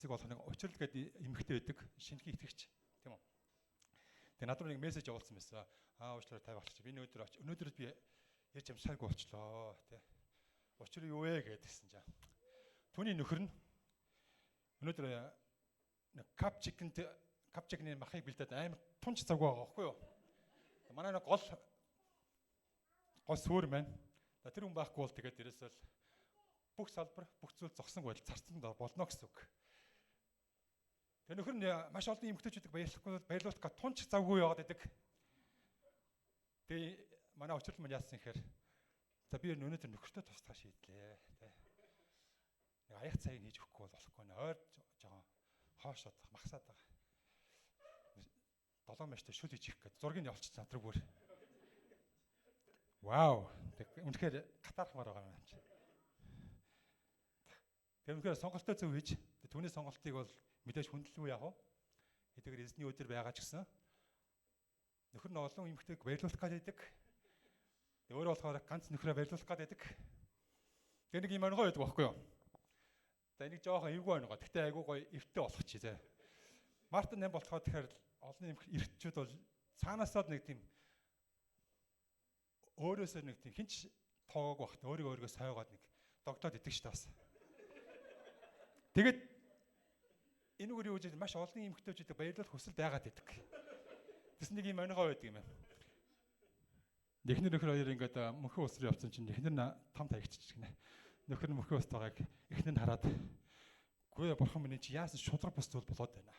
Цэг болох нэг учрал гэдэг эмэгтэй байдаг шинэхэн итгэгч тийм үү. Тэгээ над руу нэг мессеж явуулсан байсан. Аа, уучлаарай, 50 болчих. Би өнөөдөр би ярьж амжсааргүй болчлоо тий. Учир юу вэ гэдгийгсэн чинь. Түүний нөхөр нь өнөөдөр нэг cup chicken cup chicken-ийн махыг бэлдээд амар тунч завгүй байгаа байхгүй юу? Манай нэг гол гол сүр маань. Тэр хүн байхгүй бол тэгээд дээрээс л бүх салбар, бүх зүйл зогсон бол зарцсан болно гэсэн үг. Тэр нөхөр нь маш олон эмэгтэйчүүдийг баярлахгүй баярлуулах га тунч завгүй яваад байдаг. Тэгээ манай учрал маань яасан гэхээр за, би өнөөдөр нөхөртөө туслах шийдлээ. Тэ. Нэг аяг цагийг хийж өгөхгүй бол болохгүй нэ. Ойр жоохон хоошоод махсаад байгаа. 7 маштай шүл хийж их гээд зургийг явуулчихсан над руу бүр. Вау. Тэг үнэхээр гатаархмаар байгаа юм чи. Тэр үнэхээр сонголтоо зөв хийж, түүний сонголтыг бол мэдээж хүндлэв яг уу. Хэдийгээр эзний өдөр байгаа ч гэсэн нөхөр нь олон эмэгтэйг баярлуулах гээд байдаг. Тэг өөрөө болохоор ганц нөхрөө баярлуулах гээд байдаг. Тэр нэг юм онгой байдаг байхгүй юу? За, энийг жоохон эвгүй онгой. Гэхдээ айгүй гоё эвтэй болох чи зэ. Март 8 болохоо тэгэхээр олон юм эртчүүд бол цаанаасаа нэг тийм өөрөөсөө нэг тийм хинч тоогоогүй багт өөрийгөө өөрийгөө сойгоод нэг догдоод идэг ш таас. Тэгээд энэгээр юу гэж маш олон эмэгтэйчүүдийг баярлуулах хүсэл байгаад идэг. Тэс нэг юм онгой байдаг юм байна. Эхнэр нөхөр хоёр ингээд мөнхөн ус руу явсан чинь эхнэр нь том таягччих гинэ. Нөхөр нь мөнхөн ус байгааг эхнэр нь хараад, "Гүй бурхан минь, чи яасан шудраг бус зүйл болоод байна.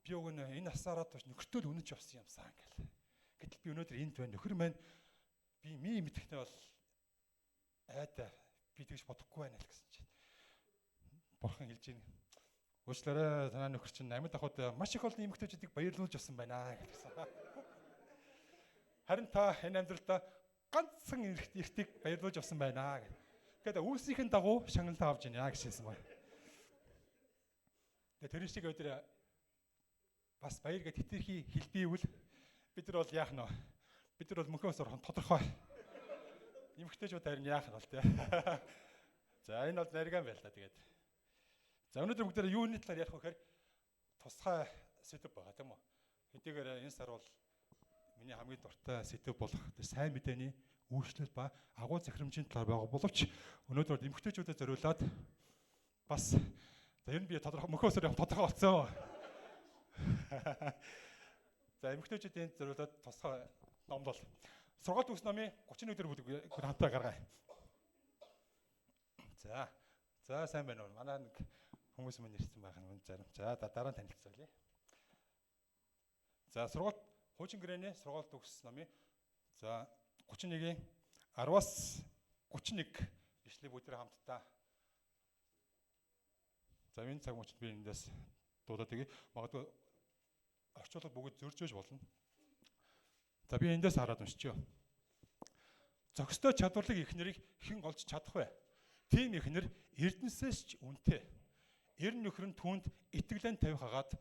Би уг нь энэ насаараа туш нөхөртөө л үнэнч явсан юмсан" гэл. "Гэтэл би өнөөдөр энд байна. Нөхөр маань би ми мэдэхтэй бол айда би тэгж бодохгүй байна" л гэсэн чинь. Бурхан хэлж байна. "Уучлаарай, танаа нөхөр чинь амьд ахуйд маш их олон эмэгтэйчүүдийг баярлуулж явсан байна" гэсэн. "Харин та энэ амьдралдаа ганцхан эртийг баярлуулж явсан байна" гэх. Тэгээд үйлсийнхэн дагуу шагналаа авч байна гэж хэлсэн байна. Тэгээд тэр шиг өдөр бас баяр гэд хэтэрхий хэлбийвэл бид нар бол яах нь вэ? Бид нар бол мөнхөөс орхон тодорхой. Эмэгтэйчүүд харин яах нь бол тий. За, энэ бол нариган байл та тэгээд. За, өнөөдөр бүгдээрээ юуны талаар ярих вэ гэхээр тусгай сэдэв байгаа, тийм үү? Хэдийгээр энэ сар бол миний хамгийн дуртай сэдэв болох тэр сайн мэдээний үйлчлэл ба агуу захирамжийн талаар байгаа боловч өнөөдөр бол эмэгтэйчүүдэд зориулаад бас, за, ер нь би тодорхой мөнхөөсөр явах тодорхой болсон. За, эмэгтэйчүүдийн зориулаад тусгай номлол. Сургаалт өгс номын 31 дэх бүлэг хамтаа гаргая. За. За, сайн байна уу? Манай нэг хүмүүс минь ирсэн байх нь зарим. За, дараа нь танилцуулъя. За, сургаалт хуучин гэрээний сургаалт өгс номын, за, 31-ийн 10-аас 31 ишлэгийг бүгд хамтдаа. За, энэ цаг мөчид би эндээс дуудаад өгье. Магадгүй орчуулга бүгд зөрж болно. За, би эндээс хараад уншчихъя. Зохистой чадварлаг эхнэрийг хэн олж чадах вэ? Тийм эхнэр эрдэнэсээс ч үнэтэй. Эр нөхөр нь түүнд итгэлэн тавих хагаад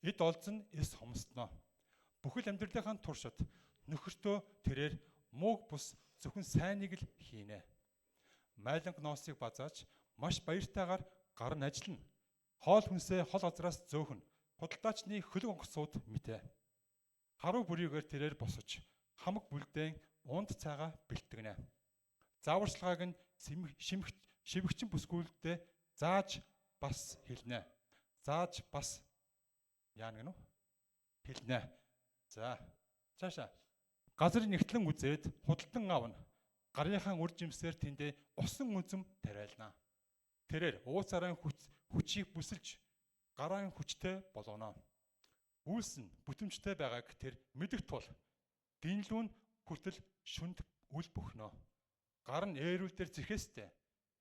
эд олзон эс хомсдоно. Бүхэл амьдралынхаа туршид нөхөртөө тэрээр мууг бус зөвхөн сайныг л хийнэ. Майланг ноосыг базааж маш баяртайгаар гар нь ажиллана. Хоол хүнсээ хол газраас зөөхөн. Худалдаачны хөлөг онгоцууд мэтэ. Харуу бүрийгээр тэрээр босож хамаг бүлдээн унд цайгаа бэлтгэнэ. Зааварчилгааг нь шимэх шивгчин бүсгүүлдээ зааж бас хэлнэ. Зааж бас яана гэнэ үү? Хэлнэ. За, цаашаа. Газар нэгтлэн үзээд худалдан авна. Гарынхаа үр жимсээр тэндээ усан үзэм тариална. Тэрээр ууцаараа хүч хүчийг бүсэлж гараан хүчтэй болгоно. Үйлс нь бүтэмжтэй байгааг тэр мэдэх тул дэнлүүн хүртэл шүнд үл бөхнө. Гар нь ээрүүл дээр зэхэстэй.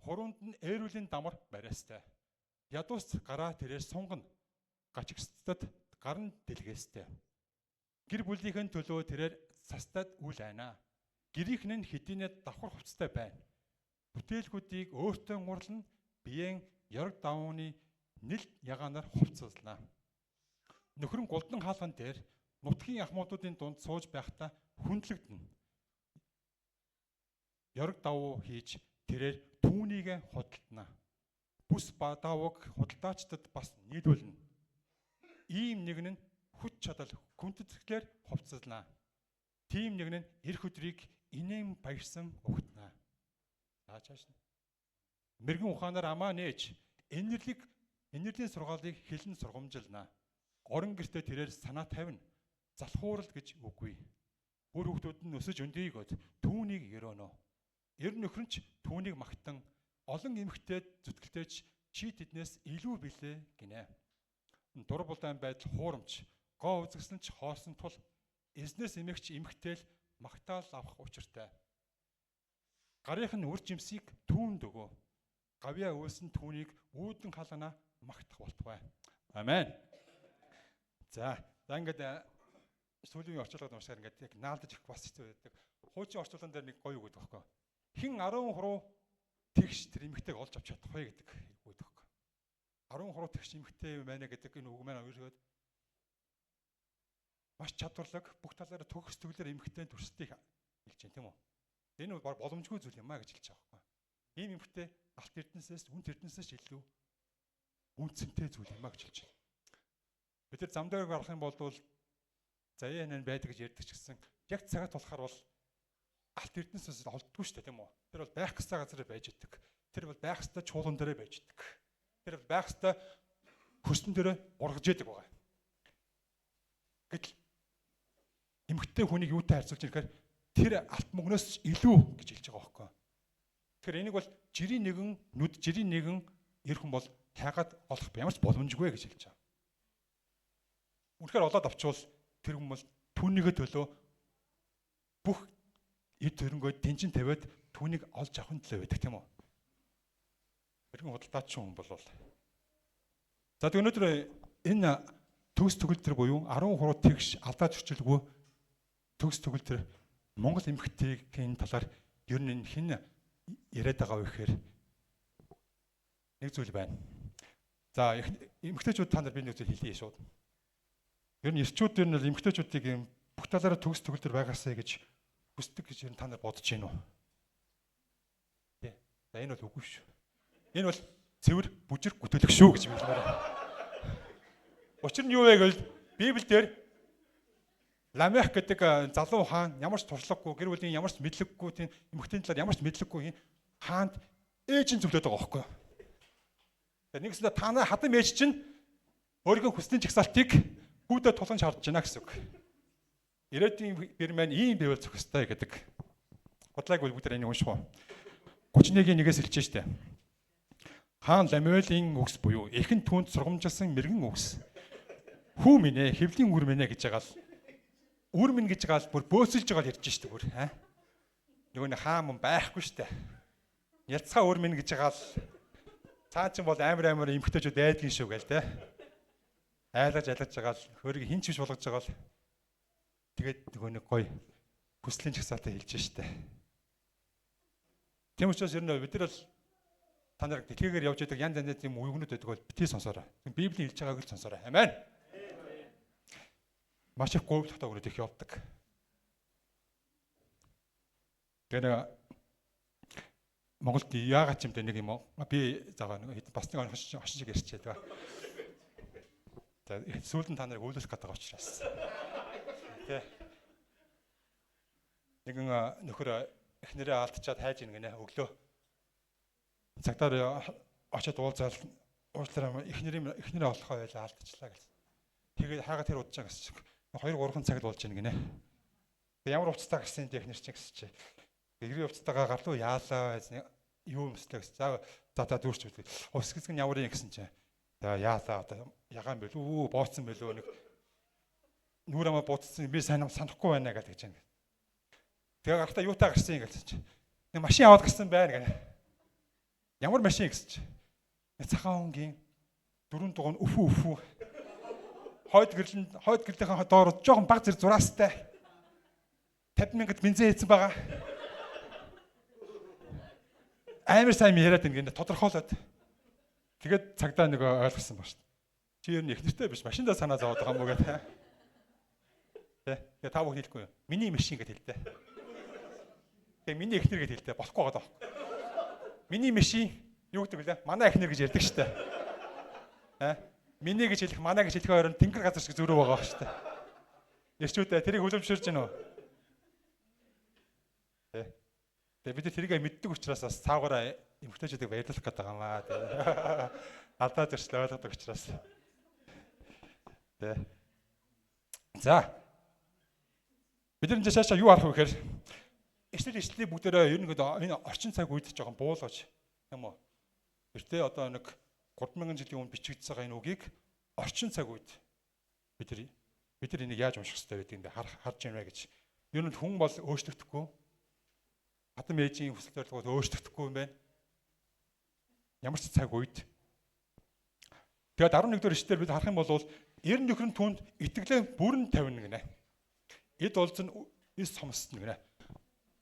Хуруунд нь ээрүүлийн дамар бариастай. Ядуус гараа тэрээр сунгана. Гачигсдад гар нь дэлгээстэй. Гэр бүлийнхэн төлөө тэрээр цастад үл айна. Гэрийнхэн нь хэдийнэ давхар хувцастай байна. Бүтээлгүүдийг өөртөө гурлан биеэн ёрог давууны нил ягаанаар хувцаслана. Нөхөр нь гулдан хаалган дээр нутгийн ахмадуудын дунд сууж байхдаа хүндлэгдэнэ. Ёрог давуу хийж тэрээр түүнийг худалдана. Бүс давууг худалдаачдад бас нийлүүлнэ. Ийм нэг нь хүч чадал хүндэтгэлээр хувцаслана. Тийм нэг нь эх өдрийг инээн баярсан угтана. За чааш нь. Мэргэн ухаанаар амаа нээж энерлийн сургаалыг хэлэн сургамжилна. Орон гертэ тэрээр санаа тавина. Залхуурал гэж үгүй. Үр хүүхдүүд нь өсөж өндийгөөд түүнийг өрөөнө. Ер нөхөр нь ч түүнийг магтан олон эмэгтэй зүтгэлтэйч чи тэднээс илүү билээ гинэ. Дур булдаан байдал хуурамч, гоо үзэгсэн ч хоосон тул эзнээс эмэгч эмэгтэйл магтаал авах учиртай. Гарынх нь үр жимсийг түүнд өгөө. Гавьяа үйлсэн түүнийг үүдэн халаана магтах болтугай. Амен. За, за ингээд сүүлийн орчуулгад уншихаар ингээд яг наалдаж өгөх бас хэцүү байдаг. Хуучин орчуулган дээр нэг гоё үг гэдэг байхгүй. Хэн 10 тэгш тэр эмэгтэйг олж авч чадах вэ гэдэг үг байдаг байхгүй. 10 тэгш эмэгтэй байна гэдэг энэ үг маань өөрөөр маш чадварлаг бүх талаараа төгс төглөр эмэгтэй төрсдгийг хэлж байна тийм үү? Энэ бол боломжгүй зүйл юм а гэж хэлж байгаа байхгүй. Ийм эмэгтэй алт эрдэнэсээс үн тэрдэнэсээс илүү үнцэнтэй зүйл юм а гэж хэлж байна. Бид нар зам дээр гарах юм бол заяа нэн байдаг гэж ярьдаг ч гэсэн яг цагаат болохоор бол алт эрдэнэсээс олддгүй шүү дээ тийм үү? Тэр бол байх ёстой газар байж идэг. Тэр бол байх ёстой чуулган дээрээ байж идэг. Тэр бол байх ёстой хөрсөн дээрээ ургаж идэг байгаа. Гэтэл эмэгтэй хүнийг юутай харьцуулж ирэхээр тэр алт мөнгнөөс илүү гэж хэлж байгаа байхгүй. Тэгэхээр энийг бол жирийн нэгэн нүд жирийн нэгэн эр хүн бол тайгаад олох ямар ч боломжгүй гэж хэлж байгаа. Үнэхээр олоод авчвал тэр хүн бол түүнийхээ төлөө бүх эд хөрөнгөө дэнжин тавиад түүнийг олж авахын төлөө байдаг тийм үү? Мэргэн худалдаач хүн бол. За тэг өнөөдөр энэ төгс төгөлдөр буюу 13 тэгш алдаа зөрчилгүй төгс төгөлдөр Монгол эмэгтэйгийн талаар ер нь хэн яриад байгаа вэ гэхээр нэг зүйл байна. За эмэгтэйчүүд та нар би нэг зүйл хэлье шууд. Ер нь эрчүүд ер нь бол эмэгтэйчүүдийг юм бүх талаараа төгс төгөлдөр байгаасай гэж хүсдэг гэж ер нь та нар бодож байна уу? Тэ. За энэ бол үгүй шүү. Энэ бол цэвэр бүжир гүтэлэг шүү гэж хэлмээр. Учир нь юу вэ гэвэл Библиэлд Ламех гэдэг залуу хаан ямар ч туршлагагүй, гэр бүлийн ямар ч мэдлэггүй, тийм эмэгтэйн талаар ямар ч мэдлэггүй хаанд ээж нь зөвлөд байгаа байхгүй юу? Тэгээ нэгсэндээ та нар хадам ээж чинь өөрийнхөө хүслийн жагсаалтыг хүүдээ тулган шаардж байна гэсэн үг. Ирээдүйн бэр маань ийм байвал зохистой гэдэг. Худлааг бол бүгд энийг унших уу? 31-ийн 1-ээс хэлж штэ. Хаан Ламуэлийн үгс буюу эхэн түүнд сургамжилсан мэрэгэн үгс. Хүү минь ээ, хэвлийн үр минь ээ гэж байгаа л үр минь гэж байгаа л бүр бөөсөлж байгаа л ярьж штэ бүр. Нөгөө нэг хаан мөн байхгүй штэ. Ялцгаа үр минь гэж байгаа л цаа чин бол амар амар эмгтээчүүд айдгийн шүү гээл те. Айлгаж айлгаж байгаа л хөрийг хин ч биш болгож байгаа л тэгээд нөгөө нэг гоё хүслийн жагсаалтаа хэлж штэ. Тийм учраас ер нь бид нар бол та нар дэлхийгээр явж байдаг янз янзын юм үгнүүд байдаг бол битгий сонсоорой. Библийн хэлж байгааг л сонсоорой. Амен. Маш их гуйвалхтай үгнүүд их явдаг. Тэгээ нэг Монголд яагаад ч юм бэ нэг юм би заа нэг бас нэг хошин шиг ярьчихээ тэгээ. За сүүлд нь та нарыг үйлүүлэх гэдэг учраас. Тэ. Нэгэн нөхөр эхнэрээ алдчихад хайж ийн гинэ өглөө. Цагтаар очиод уулзаал уучлаарай эхнэрээ олохоо байлаа алдчихлаа гэсэн. Тэгээд хайгаа тэр удаж байгаа гэсэн чиг. 2 3 цаг л болж ийн гинэ. Тэгээд ямар уцтай гарсан юм эхнэр чинь гэсэн чи. Эрийн уцтайгаа гарлуу яалаа юу юмслаа гэсэн. За за дүүрч үү. Ус хэсэг нь ямар юм гэсэн чи. За яалаа одоо ягаан бэлүү бооцсон бэлүү нэг нүүр амаа бууцсан би сайн санахгүй байна гэж байна. Тэгээ гарахтаа юутай гарсан юм гэсэн чи. Нэг машин аваад гарсан байна гэнэ. Ямар машин гэсэн чи. Нэг цагаан өнгийн дөрвөн дугуй өфүү өфүү. Хойд гэрлэн хойд гэрлийнхээ доор жоохон баг зэрэг зураастай. 50 мянгад бензин хийсэн байгаа. Амар сайн яриад байна гэнэ тодорхойлоод. Тэгээд цагдаа нөгөө ойлгосон ба шүү дээ. Чи ер нь их нэртэй биш машиндаа санаа зовоод байгаа юм уу гэдэг. Тэ. Тэгээ та бүхэн хэлэхгүй юу? Миний машин гэж хэлдэ. Тэгээ миний эхнэр гэж хэлдэ. Болохгүй байгаа байхгүй. Миний машин Юу гэдэг вэ? Манай эхнэр гэж ярьдаг шүү дээ. Аа? Миний гэж хэлэх, манай гэж хэлэх хоёрын тэнгэр газар шиг зөрүү байгаа шүү дээ. Ирчүүдээ тэрийг хүлэмжшэрж гинэ үү? Тэ. Тэгээ бид тэрийг мэддэг учраас бас цаагаараа эмгтээчүүдийг баярлах гэдэг байгаа маа. Тэ. Алдаа зөрчил ойлгодог учраас. Тэ. За. Бид нар цаашаа юу харах вэ гэхээр ишлэл бүгдээрээ ер нь энэ орчин цаг үед жоохон буулгаж юм уу? Тэртээ одоо нэг 3000 жилийн өмнө бичигдсэн байгаа энэ үгийг орчин цаг үед бид нар энийг яаж унших хэрэгтэй байдгийг ингээ харж байна гэж. Ер нь хүн бол өөрчлөгдөхгүй. Адам ээжийн хүсэл зорилгууд өөрчлөгдөхгүй юм байна. Ямар ч цаг үед. Тэгээд 11 дугаар ишлэлээр бид харах юм бол ер нь нөхөр нь түнд итгэлээ бүрэн тавина гинэ. Эд олзон эс сомссон гинэ.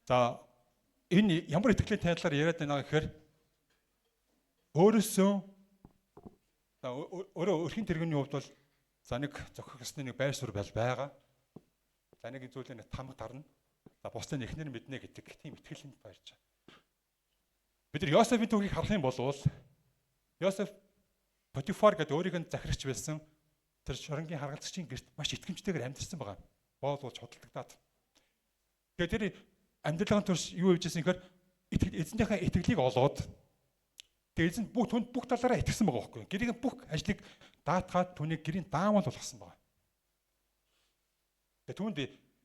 За энэ ямар итгэлийн талаар яриад байна гэхээр өөрөөсөө за өөрөө өрхийн тэрэгний хувьд бол за нэг зохих ёсны нэг байр суурь байгаа. За нэг зүйлээ нэг тамга дарна. За бусдын эхнэр мэднэ гэдэг тийм итгэлийн баярж байгаа. Бид нар Йосефийн түүхийг харах юм бол Йосеф Потифар гэдэг өөрийнх нь захирагч байсан тэр шоронгийн харгалзагчийн гэрт маш итгэмжтэйгээр амьдарсан байгаа. Боол болж худалдагдаад. Тэгээд тэр амьдралын турш юу хийж байсан гэхээр эзэнийхээ итгэлийг олоод тэгээд эзэн бүх түнд бүх талаараа итгэсэн байгаа байхгүй юу? Гэрийн бүх ажлыг даатгаад түүнийг гэрийн даамал болгосон байгаа. Тэгээд түүнд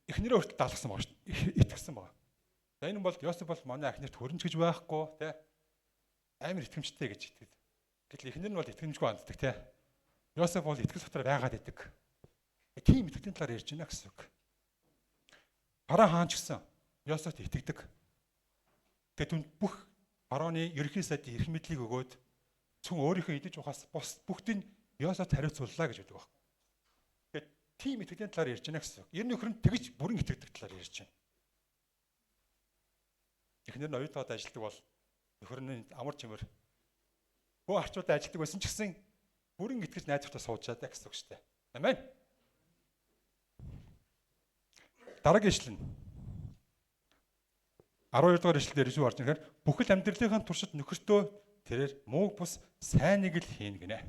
эхнэрээ хүртэл даалгасан байгаа шүү дээ. Итгэсэн байгаа. За энэ бол Йосеф бол манай эхнэрт хөрөнч гэж байхгүй тий. Амар итгэмжтэй гэж итгэдэг. Гэтэл эхнэр нь бол итгэмжгүй ханддаг тий. Йосеф бол итгэл дотор байгаад идэг. Тийм итгэлийн талаар ярьж байна гэсэн үг. Фараон хаан ч гэсэн Йосефт итгэдэг. Тэгээд түнд бүх фараоны ерөнхий сайдын эрх мэдлийг өгөөд цүн өөрийнхөө идэж ухаас бус бүгдийг Йосефт хариуцууллаа гэж байдаг баг. Тэгээд тийм итгэлийн талаар ярьж байна гэсэн үг. Ер нь нөхөр нь тэгж бүрэн итгэдэг талаар ярьж байна. Эхнэр нь оюутнууд ажилладаг бол нөхөр нь амар чимэр хөө арчуудаа ажилладаг байсан ч гэсэн бүрэн итгэж найдвартай сууж чадаа гэсэн үг шүү дээ. Амен. Дараагийн ишлэл нь 12 дугаар ишлэлээр юу орж ирэхээр бүхэл амьдралынхаа туршид нөхөртөө тэрээр мууг бус сайныг л хийн гинэ.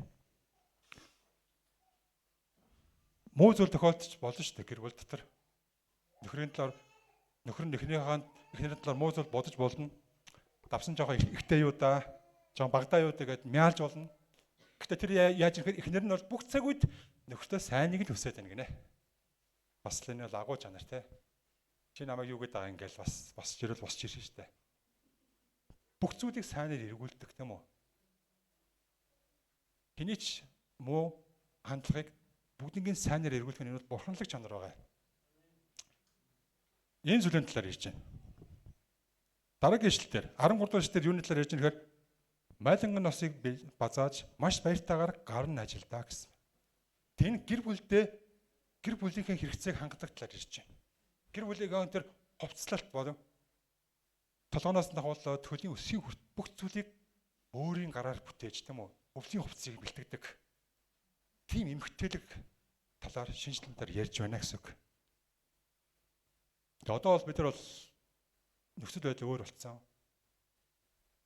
Муу зүйл тохиолдож болно шүү дээ гэр бүл дотор. Нөхрийн талаар нөхөр нь эхнэрийн талаар муу зүйл бодож болно. Давсан жоохон ихтэй юу да, жоохон багадаа юу да гэд мяалж болно. Гэхдээ тэр яаж ирэхээр эхнэр нь бол бүх цаг үед нөхөртөө сайныг л хүсээд байна гинэ. Бас л энэ бол агуу чанар те. Чи намайг юу гэдэг байгаа ингээл бас жирэл босч ирсэн шүү дээ. Бүх зүйлийг сайнаар эргүүлдэг тийм үү? Хэний ч муу хандлагыг бүгднийг сайнаар эргүүлэх нь энэ бол бурханлаг чанар байгаа. Энэ зүйлийн талаар ярьж байна. Дараагийн ишлэлээр 13 дугаар ишлэлээр юуны талаар ярьж байгаа гэхээр майланган носыг базааж маш баяртайгаар гар нь ажилдаа гэсэн. Тэн гэр бүлдээ гэр бүлийнхээ хэрэгцээг хангадаг талаар ярьж байна. Гэр бүлийн тэр хувцлалт болон толгооноос давхуулаад хөлийн өсгийн хүрт бүх зүйлийг өөрийн гараар бүтээж тийм үү? Өвлийн хувцсыг бэлтгэдэг. Тийм эмгтээлэг талаар шинжлэн дээр ярьж байна гэсэн үг. Тэгээ одоо бол бид нар бол нөхцөл байдал өөр болцсон.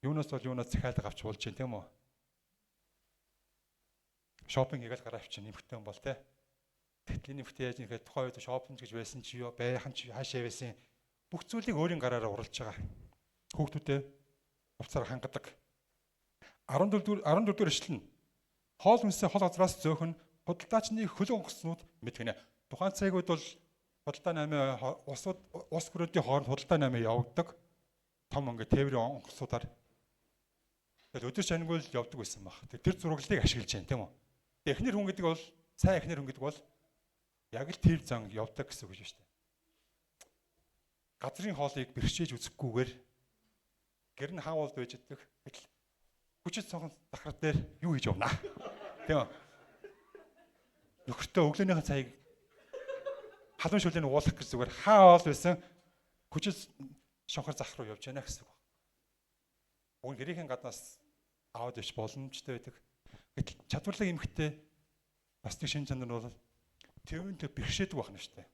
Юунаас бол юунаас захиалга авч болж байна тийм үү? Шопинг хийгээл гараа авчин эмгтэн бол тий. Тэгтэл энэ эмгтэн яаж нэхэд тухайн үед шопинг гэж байсан чи юу байхан чи хаашаа байсан бүх зүйлийг өөрийн гараараа уралж байгаа. Хүүхдүүдээ хувцаар хангадаг. 14 дугаар ишлэл нь хоол хүнсээ хол газраас зөөхөн худалдаачны хөлөө онгоцнууд мэдгэнэ. Тухайн цагууд бол худалдаа наймын улсууд улс гүрүүдийн хооронд худалдаа наймын явагддаг. Том ингээ тээврийн онгоцнуудаар. Тэгэл өдөр шанаггүй л явдаг байсан баг. Тэр зураглалыг ашиглаж байна тийм үү? Эхнэр хүн гэдэг бол сайн эхнэр хүн гэдэг бол яг л тэр зан явдаг гэсэн үг шүү дээ. Газрын хоолыг бэрхшээж үзэхгүйгээр гэр нь хаавал байж идэх. Гэтэл хүчит сохон захар дээр юу хийж явна? Тийм үү? Нөхөртөө өглөөнийхөө цайг халуун шүлээний уулах гэж зүгээр хаавал байсан хүчит шонхор зах руу явж байна гэсэн үг. Уг нь гэрийнхэн гаднаас аваад явж боломжтой байдаг. Гэтэл чадварлаг эмхтэй бас нэг шин чанар нь бол тэрүүнтэй бэрхшээдэг байх нь шүү дээ.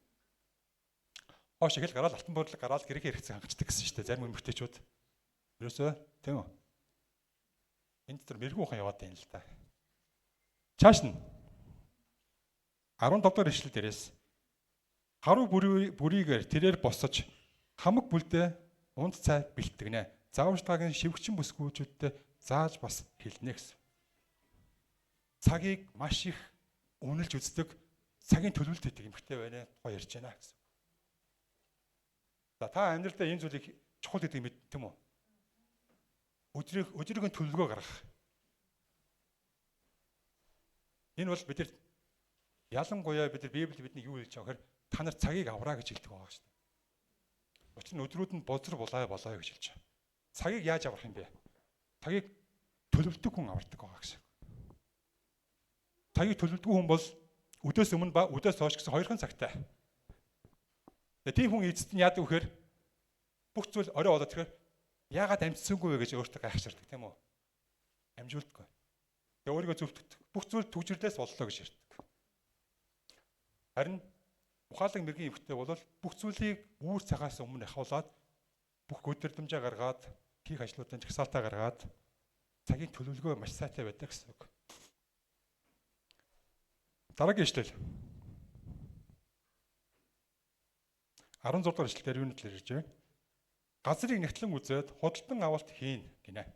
Хоош их л гараал алтан буудлаг гараал гэрийнхээ хэрэгцээ хангацдаг гэсэн шүү дээ. Зарим эмхтэйчүүд. Ерөөсөө тийм үү? Энэ дотор мэрэгүү ухаан яваад байна л да. Чааш нь 15 дахь ишлэл дээрээс харуу бүрийгээр тэрээр босож хамаг бүлдээ унд цай бэлтгэнэ. Зааварчилгааг нь шивгчин бүсгүүчүүдтэй зааж бас хэлнэ гэсэн. Цагийг маш их үнэлж үздэг, цагийн төлөвлөлт хийдэг эмэгтэй байна тухай ярьж байна гэсэн. За та амьдралдаа энэ зүйлийг чухал гэдгийг мэддэг юм уу? Өдрийг нь төлөвлөгөө гаргах. Энэ бол бид нар ялангуяа бид нар Библи бидний юу хэлж байгаа гэхээр та нар цагийг авраа гэж хэлдэг байгаа шүү дээ. Учир нь өдрүүд нь бозор булаа болоо гэж хэлж байгаа. Цагийг яаж аврах юм бэ? Цагийг төлөвлөдөг хүн авардаг байгаа гэсэн. Цагийг төлөвлөдөг хүн бол өдөөс өмнө ба өдөөс хойш гэсэн хоёрхан цагтай. Тэгээ тийм хүн эцэст нь яадаг вэ гэхээр бүх зүйл орой болоод тэгэхээр яагаад амжсангүй вэ гэж өөртөө гайхширдаг тийм үү? Амжуулдаггүй. Тэгээ өөрийгөө зөвтгдөг. Бүх зүйл түгжирлээс боллоо гэж ярьдаг. Харин ухаалаг мэрэгэн эмэгтэй бол бүх зүйлийг үүр цагаас өмнө ахиулаад бүх өдөрдмжээ гаргаад хийх ажлуудын жагсаалтаа гаргаад цагийн төлөвлөгөө маш сайтай байдаг гэсэн үг. Дараагийн ишлэл. 16 дугаар ишлэл дээр юуны талаар ярьж байна? Газрыг нэгтлэн үзээд худалдан авалт хийн гинэ.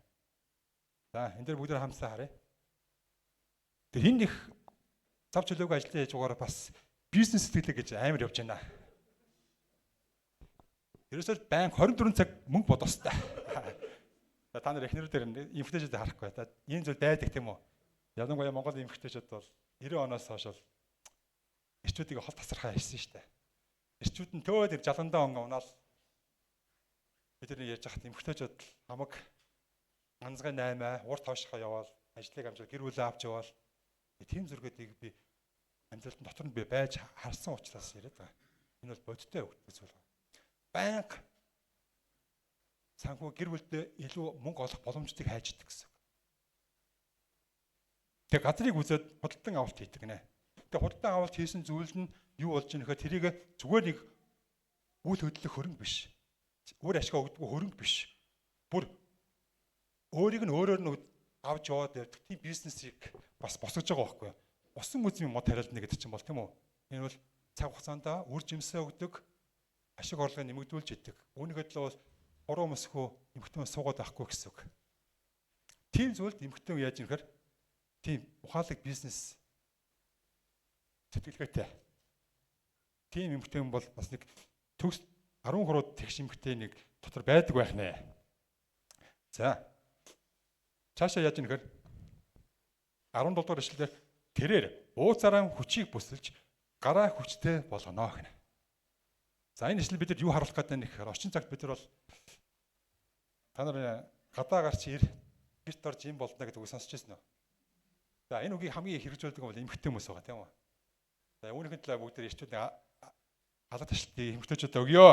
За энэ дээр бүгдээр хамтдаа харъя. Тэр энэ их зав чөлөөгүй ажлын хийж байгаагаар бас бизнес сэтгэлэг гэж амар явж байна. Ерөөсөө банк 24 цаг мөнгө бодох хэрэгтэй. За та нар эхнэрүүдээр эмэгтэйчүүдэд харахгүй. За ийм зүйл байдаг тийм үү? Ялангуяа Монгол эмэгтэйчүүд бол 90 оноос хойш бол эрчүүдийг хол тасархаа хийсэн шүү дээ. Эрчүүд нь төөд ир жаландаа онгоо унаал бид нар ярьж хахад эмэгтэйчүүд хамаг ганцхан 8 урт хойшхоо яваал ажлыг амжуул гэр бүлээ авч яваал тийм зүргээдийг би амьдралын дотор нь би байж харсан учраас яриад байгаа. Энэ бол бодиттой өгдөг зүйл байна. Байнга санхүү гэр бүлдээ илүү мөнгө олох боломжтой хайждаг гэсэн. Тэгээ газрыг үзээд худалдан авалт хийдэг нэ. Тэгээ худалдан авалт хийсэн зүйл нь юу болж байгаа нөхөр тэрийг зүгээр нэг үйл хөдлөх хөрөнгө биш. Үр ашгаа өгдөг хөрөнгө биш. Бүр өөрийг нь өөрөөр нь авч яваад явдаг тийм бизнесийг бас босгож байгаа байхгүй юу? Усан үзмийн мод тариална гэдэг чинь бол тийм үү? Энэ бол цаг хугацаанд үр жимсээ өгдөг, ашиг орлогыг нэмэгдүүлж идэг. Үүнийхээ төлөө бол буруу мөсгөө эмэгтэй хүн суугаад байхгүй гэсэн үг. Тийм зүйлд эмэгтэй хүн яаж юм гэхээр тийм ухаалаг бизнес сэтгэлгээтэй. Тийм эмэгтэй хүн бол бас нэг төгс 10 хурууд тэгш эмэгтэй нэг дотор байдаг байх нэ. За. Цаашаа яаж юм гэхээр 17 дугаар ишлэлээр тэрээр ууцаараа хүчийг бүсэлж гараа хүчтэй болгоно гэнэ. За энэ ишлэл бид нар юу харуулах гэдэг нь гэхээр орчин цагт бид нар бол та нар гадаа гарч ир гэрт орж юм болно гэдэг үг сонсч байсан уу? За энэ үгийг хамгийн их хэрэгжүүлдэг бол эмэгтэй хүмүүс байгаа тийм үү? За үүнийхэн төлөө бүгд ирчүүд алга ташлтыг эмэгтэйчүүдэд өгөө.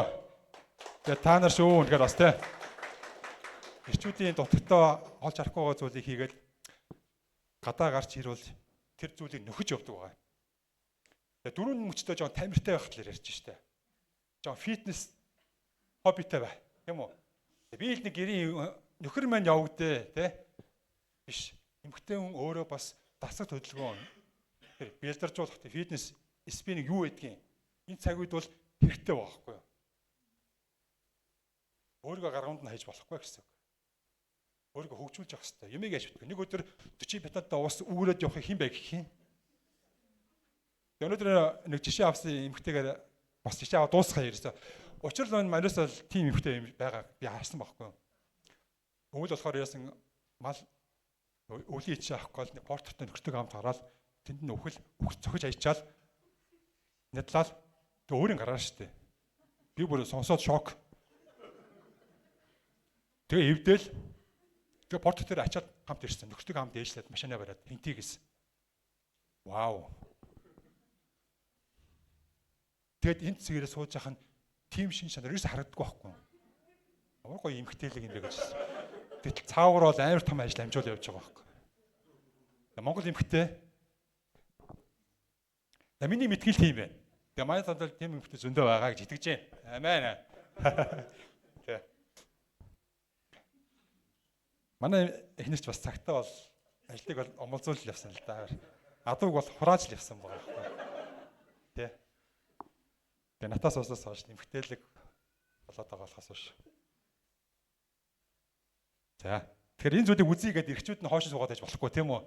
Тэгээ та нар шүү үнэхээр бас тийм эрчүүдийн дутагтаа олж харахгүй байгаа зүйлийг хийгээл гадаа гарч ирвэл тэр зүйлийг нөхөж явдаг байгаа. Тэгээ дөрвөн мөчтөө жоон тамиртай байх талаар ярьж штэ. Жоон фитнес хоббитэй бай. Тийм үү? Би л нэг гэрийн нөхөр маань явагдээ, тэ? Биш. Эмэгтэй хүн өөрөө бас дасаг хөдөлгөөн тэр бэлдэржуулах тэр фитнес спиннинг юу гэдгийг энэ цаг үед бол хэрэгтэй байгаа байхгүй юу? Өөрийгөө гаргамд нь хайж болохгүй гэсэн үг. Өөрийгөө хөгжүүлж явах хэрэгтэй. Ямиг яаж битгэх. Нэг өдөр 40 пятадаа ус үүрээд явахыг хэн бэ гэх юм. Өнөөдөр нэг жишээ авсан эмэгтэйгээр бас жишээ аваад дуусгах ерөөсөө. Учир нь манайс бол тийм эмэгтэй юм байгаа би харсан байхгүй юу. Өвөл болохоор яасан мал өвлийн ичээ авахгүй бол нэг порттой нөхөртөө хамт хараад тэнд нь өхөл цохиж аячаал нядлал тэг өөрийн гараа штэ. Би бүр сонсоод шок. Тэгээ эвдэл тэгээ порт дээр ачаад хамт ирсэн. Нөхөртөө хамт ээжлээд машинаа бариад хинтий гэсэн. Вау. Тэгэд энэ цэгээрээ сууж яхах нь тийм шин шанар ерөөс харагддаггүй байхгүй. Ямар гоё эмхтэлэг юм бэ гэж. Гэтэл цаагуур бол амар том ажил амжуул явж байгаа байхгүй. Монгол эмхтэй. За миний мэтгэл тийм байна. Тэгээ манай сандал тийм эмхтэй зөндөө байгаа гэж итгэж байна. Амен. Тэ. Манай эхнэрч бас цагтаа бол ажлыг бол омолзуул явсан л да. Адууг бол хурааж л явсан байгаа байхгүй. Тэ. Тэгээ натаас уусаас хойш нэмэгтээлэг болоод байгаа болохоос биш. За. Тэгэхээр энэ зүйлийг үзье гэдээ эрчүүд нь хойш суугаад байж болохгүй тийм үү?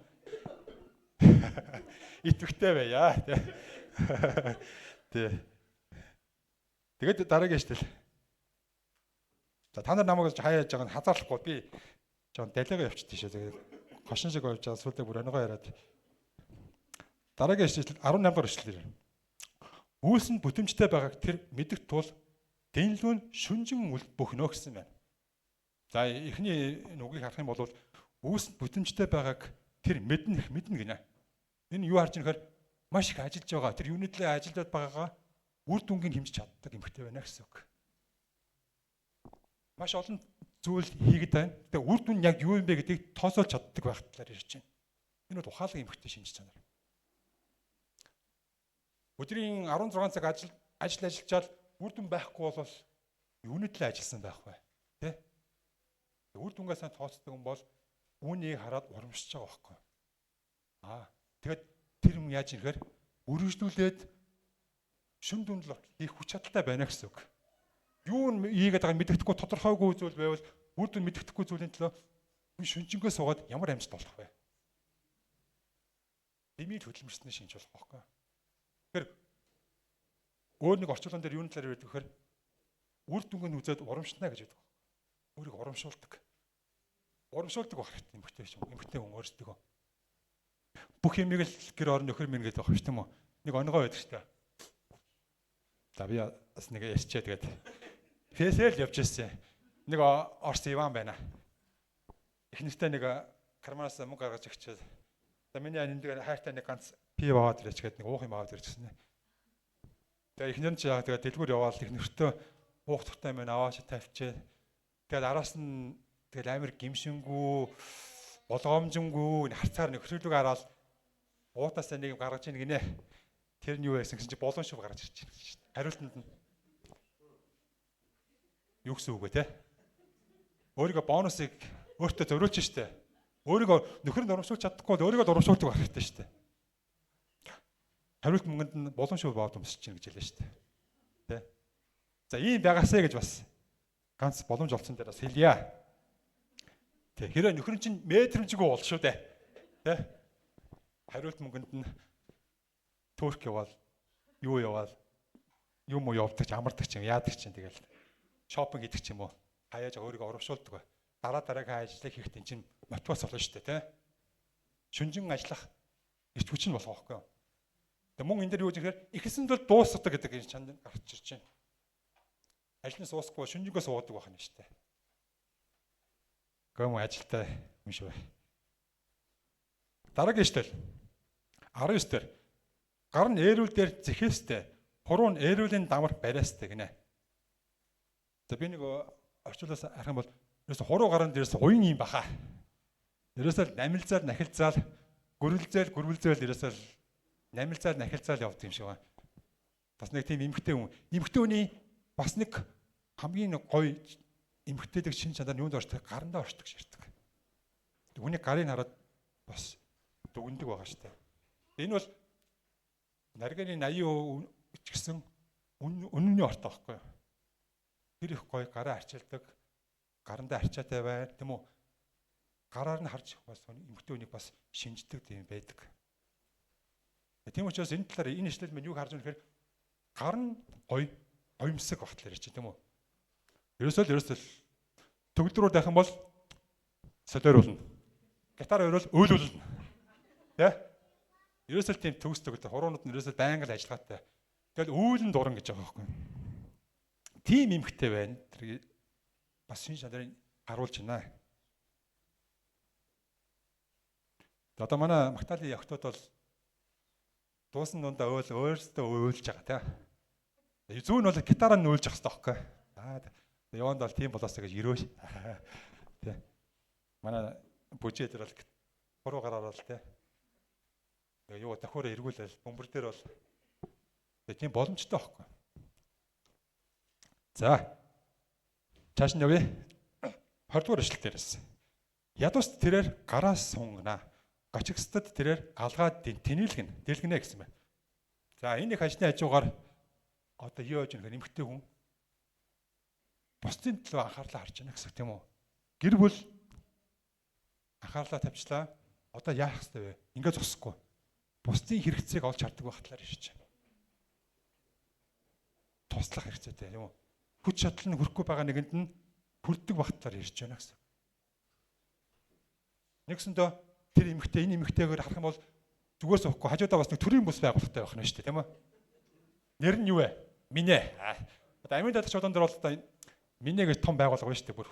Итгэвтэй байя. Тэ. Тэ. Тэгээд дараагийн ишлэл. За та нар намайг хаяаж байгаа нь хазаарлахгүй би жоон далигаа явчих тийшээ. Тэгээд хошин шиг явж байгаа сүлдээ бүр онгоо яриад. Дараагийн ишлэл 18 дугаар ишлэл ирнэ. Үйлс нь бүтэмжтэй байгааг тэр мэдэх тул дэнлүүн шүнжин бөхнө гэсэн байна. За эхний нүгийг харах юм бол үйлс нь бүтэмжтэй байгааг тэр мэднэ мэднэ гинэ. Энэ юу харж байгаа нөхөр маш их ажиллаж байгаа. Тэр юуны төлөө ажиллаад байгаагаа үр дүнгийг хэмжиж чаддаг эмэгтэй байна гэсэн үг. Маш олон зүйл хийгээд байна. Тэгээ үр дүн яг юу юм бэ гэдгийг тооцоолж чаддаг байх талаар ярьж байна. Энэ бол ухаалаг эмэгтэй шинж чанар. Өдрийн 16 цаг ажил ажиллажаад үр дүн байхгүй бол юуны төлөө ажилласан байх вэ? Тэ? Үр дүнгээ сайн тооцдог юм бол үүнийг хараад урамшиж байгаа байхгүй. Аа тэгээд тэр юм яаж ирэхээр үргэлжлүүлээд шүн дүндэл хийх хүч чадалтай байна гэсэн үг. Юу нь хийгээд байгааг мэддэхгүй тодорхойгүй зүйл байвал үр дүн мэддэхгүй зүйлийн төлөө би шүнжэнгөө суугаад ямар амжилт олох вэ? Дэмий хөдөлмөрсний шинж болох байхгүй. Тэгэхээр өөр нэг орчуулган дээр юуны талаар ярьдаг гэхээр үр дүнг нь үзээд урамшна гэж байдаг. Өөрийг урамшуулдаг. Урамшуулдаг байх хэрэгтэй эмэгтэй хүн. Эмэгтэй хүн өөрсдөө. Бүх юмыг л гэр орон нөхөр минь гэдэг байх шүү тийм үү? Нэг онгой байдаг шүү дээ. За би бас нэг ярьчээ тэгээд фэсэл явж ирсэн. Нэг Орос Иван байна. Эхнэртэй нэг карманаас мөнгө гаргаж өгчөөд. За миний энд хайртай нэг ганц пив аваад ирээч гээд нэг уух юм аваад ирчихсэн. Тэгээ эхнэр нь чи яа тэгээд дэлгүүр яваал эхнэртээ уух тухтай юм аваач тавьчээ. Тэгээд араас нь тэгэл амар гимшингүү болгоомжингүү харцаар нөхрөлөг хараад уутаасаа нэг юм гаргаж ийн гинэ. Тэр нь юу байсан гэсэн чи болон шив гаргаж ирж байна шүү дээ. Хариултанд нь юу гэсэн үг вэ те? Өөрийгөө бонусыг өөртөө зориулж штэ. Өөрийгөө нөхөр нь урамшуулж чадахгүй бол өөрийгөө урамшуулдаг байх хэрэгтэй штэ. Хариулт мөнгөнд нь болон шив баад өмсөж чинь гэж хэлээ штэ. Тэ? За ийм байгаасаа гэж бас ганц боломж олцсон дээр бас хэлье. Тэ хэрэг нөхөр нь чинь метрэмжгүй бол шүү дээ. Тэ? Хариулт мөнгөнд нь Турк яваал, юу яваал, юм уу явдаг ч амардаг ч юм яадаг ч юм тэгэл шопинг хийдэг ч юм уу. Хаяаж өөрийгөө урамшуулдаг бай. Дараа дараагийн ажлыг хийхэд эн чинь мотивац болно шүү дээ, тэ? Шүнжин ажиллах эрч хүч нь болох байхгүй юу? Тэгээ мөн энэ дээр юу гэж гэхээр ихсэн тул дуусгадаг гэдэг энэ чанд гарч ирж байна. Ажлын суусахгүй шүнжэнгөө суудаг байх нь шүү дээ. Гом ажилтай юм шиг бай. Дараагийн ишлэл 19 дээр гар нь ээрүүл дээр зэхээстэй, хуруу нь ээрүүлийн дамар бариастай гинэ. За би нэг орчуулаас харах юм бол ерөөсө хуруу гарын дээрээс уян юм баха. Ерөөсөө намилзаал нахилцаал гүрэлзээл гүрвэлзээл ерөөсөө намилзаал нахилцаал явдаг юм шиг байна. Бас нэг тийм эмгтэй хүн. Эмгтэй хүний бас нэг хамгийн гоё эмгтээлэг шин чанар нь юунд ордог? Гарандаа ордог ширтэг. Хүний гарыг хараад бас дүгндэг байгаа шүү дээ. Энэ бол нарганы 80% ч гэсэн үнэний ортой байхгүй юу? Тэр их гоё гараа арчилдаг, гарандаа арчаатай байна, тийм үү? Гараар нь харж бас эмгтэй хүнийг бас шинждэг тийм байдаг. Тийм учраас энэ талаар энэ ишлэл минь юу харж байгаа гэхээр гар нь гоё, гоёмсог байх талаар ярьж байна, тийм үү? Ерөөсөө л төгөлдрөөр байх юм бол солиоруулна. Гитар өрөөл өөлүүлнэ. Тэ? Ерөөсөө л тийм төгс төгөлдөр хуруунууд нь ерөөсөө байнга л ажиллагаатай. Тэгэл үүлэн дуран гэж байгаа байхгүй юу? Тийм эмгтэй байна. Тэр бас шин чанарыг харуулж байна. Одоо манай Магдалины охтууд бол дуусан дундаа өөл өөрсдөө өөлж байгаа тийм. Зүүн нь бол гитараа нь өөлж явах хэрэгтэй байхгүй. Аа яванд бол тийм болоосаа гэж өрөөш. Тэ. Манай бүжээ дээр бол хуруу гараар бол тэ. Тэгээ юу тохиороо эргүүлэл бөмбөр дээр бол тэгээ тийм боломжтой байхгүй. За. Цааш нь явъя. 20 дугаар эшлэл дээрээс. Ядуус тэрээр гараа сунгана. Гочигстад тэрээр алгаа тэнэлгэнэ, дэлгэнэ гэсэн байна. За энэ их ажлын хажуугаар одоо юу яаж нөхөр эмэгтэй хүн бусдын төлөө анхаарлаа харж байна гэсэн тийм үү? Гэр бүл анхаарлаа тавьчлаа. Одоо яах ёстой вэ? Ингээ зогсохгүй. Бусдын хэрэгцээг олж хардаг байх талаар ярьж байна. Туслах хэрэгцээтэй тийм үү? Хүч чадал нь хүрэхгүй байгаа нэгэнд нь хүрдэг байх талаар ярьж байна гэсэн. Нэгсэндээ тэр эмэгтэй энэ эмэгтэйгээр харах юм бол зүгээр суухгүй хажуудаа бас нэг төрийн бүс байгууллагатай байх нь шүү дээ тийм үү? Нэр нь юу вэ? Минэ. Одоо амийн дадлах чуулган дээр бол одоо минэ гэж том байгууллага байна шүү дээ бүр.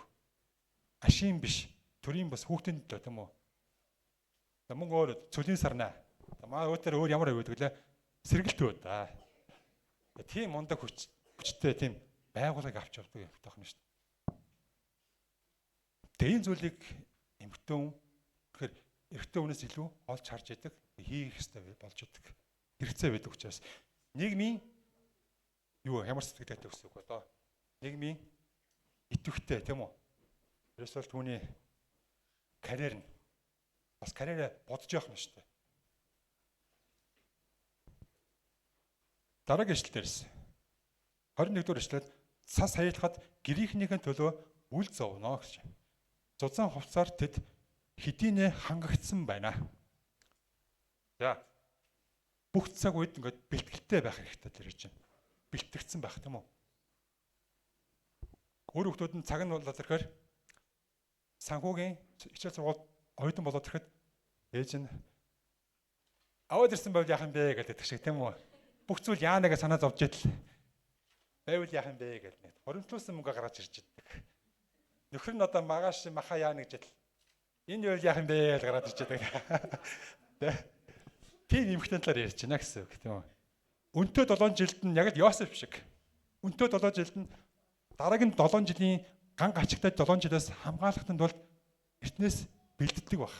Ашийн биш. Төрийн бүс хүүхдийн төлөө тийм үү? За мөн өөр цөлийн сарнаа. За маа өөтөр өөр ямар аюу гэдэг лээ? Сэргэлт өө да. Тийм мундаг хүчтэй тийм байгууллагыг авч явдаг юм байна шүү дээ. Тэгээ энэ зүйлийг эмэгтэй хүн тэгэхээр эрэгтэй хүнээс илүү олж харж идэг, хийх ёстой болж идэг. Хэрэгцээ байдаг учраас нийгмийн юу ямар сэтгэлгээтэй гэсэн үг одоо нийгмийн идэвхтэй тийм үү? Ерөөсөө л түүний карьер нь бас карьерээ бодож явах нь шүү дээ. Дараагийн ишлэл дээрс 21 дугаар ишлэл цас хаялахад гэрийнхнийхэн төлөө үл зовно гэж. Зузаан хувцаар тэд хэдийнэ хангагдсан байна. За бүх цаг үед ингээд бэлтгэлтэй байх хэрэгтэй тэр чинь. Бэлтгэгдсэн байх тийм үү? Өөр хүмүүс нь цаг нь болоод ирэхээр санхүүгийн хичээл сургууль оюутан болоод ирэхэд ээж нь аваад ирсэн байвал яах юм бэ гэдэг шиг тийм үү? Бүх зүйл яана гэж санаа зовж идэл байвал яах юм бэ гэдэг нэг хоримтлуулсан мөнгө гаргаж ирж идэг. Нөхөр нь одоо магаш маха яана гэж идэл энэ байвал яах юм бэ гэж гаргаж ирж идэг. Тэ? Тийм эмэгтэй талаар ярьж байна гэсэн үг тийм үү? Өнтөө 7 жилд нь яг л Йосеф шиг. Өнтөө 7 жилд нь дараагийн 7 жилийн ган гачигтай 7 жилээс хамгаалахын тулд эртнээс бэлддэг баг.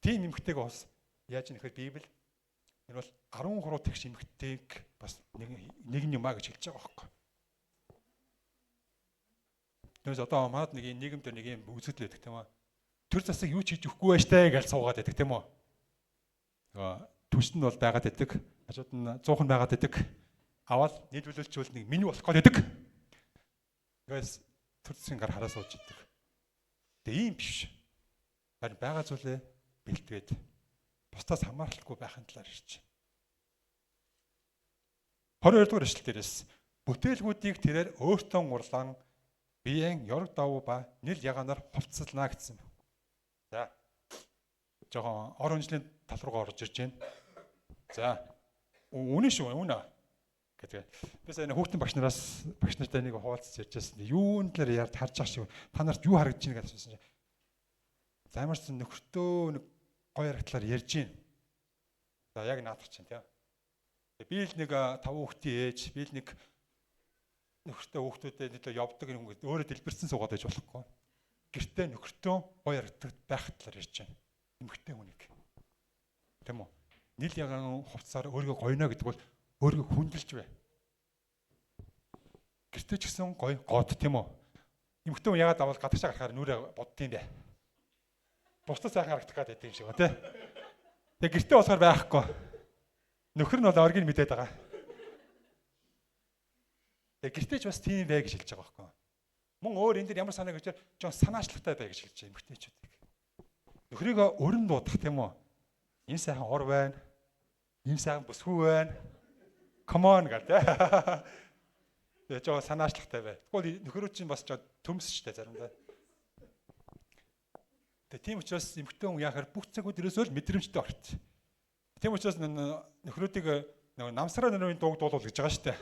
Тийм эмэгтэйг бас яаж нэхэр Библи энэ бол 13 тэгш эмэгтэйг бас нэг юм а гэж хэлж байгаа байхгүй. Тэгээс одоо манад нэг юм нийгэм дээр нэг юм үзэгдэл байдаг тийм үү? Төр засаг юу ч хийж өгөхгүй байж тээ гэж суугаад байдаг тийм үү? Түвшин нь бол байгаад байдаг. Хажууд нь 100 байгаад байдаг. Аваад нийлүүлэлчүүл нэг меню болох гээд байдаг. Тэгээс төр засгийн гар хараа сууж идэг. Тэгээ ийм биш. Харин байгаа зүйлээ бэлтгээд бусдаас хамааралгүй байхын талаар ярьж байна. 22 дугаар ишлэл дээрээс бүтээлгүүдийг тэрээр өөртөө гурлаан биеэн ёрог давуу ба нил ягаанаар хувцалнаа гэсэн. За. Жохон ор хүнжлийн тал руугаа орж ирж байна. За. Үнэн шүү, үнэ гэдэг. Би сая хүүхдийн багш нараас багш нартай нэг хуваалцаж ярьжсэн. Юун талаар ярьж харж байгаа шиг та нарт юу харагдаж байна гэж асуусан чинь. За ямар ч нөхөртөө нэг гоё харагдлаар ярьж байна. За яг наадах чинь тийм. Би л нэг 5 хүүхдийн ээж, би л нэг нөхөртөө хүүхдүүдэд нэлээ явдаг юм өөрөө дэлбэрсэн суугаад байж болохгүй. Гэртээ нөхөртөө гоё харагдах байх талаар ярьж байна. Эмэгтэй хүнийг. Тийм үү? Нил ягаан хувцсаар өөрийгөө гоёно гэдэг бол өөрийгөө хүндэлж бай. Гэртээ ч гэсэн гоё гоод тийм үү? Эмэгтэй хүн яагаад давал гадагшаа гарахаар нүрээ боддtiin бэ? Бусдад сайхан харагдах гэдэг юм шиг ба тий. Тэгээ гэртээ болохоор байхгүй. Нөхөр нь бол оргийг мэдээд байгаа. Тэгээ гэртээ ч бас тийм бай гэж хэлж байгаа байхгүй. Мөн өөр энэ дэр ямар санаа гэж жоон санаачлагтай бай гэж хэлж байгаа эмэгтэйчүүдийг. Нөхрийгөө өрн дуудах тийм үү? Энэ сайхан ор байна. Энэ сайхан бүсгүй байна. Come on гэх тээ. Тэгээ жоо санаачлагтай бай. Тэгвэл нөхрөө чинь бас жоо төмс штэ заримдаа. Тэгээ тийм учраас эмэгтэй хүн яхаар бүх цаг үед ерөөсөө л мэдрэмжтэй орт. Тийм учраас нөхрүүдийг нөгөө намсраа нөрийн дууг дуулуул гэж байгаа штэ.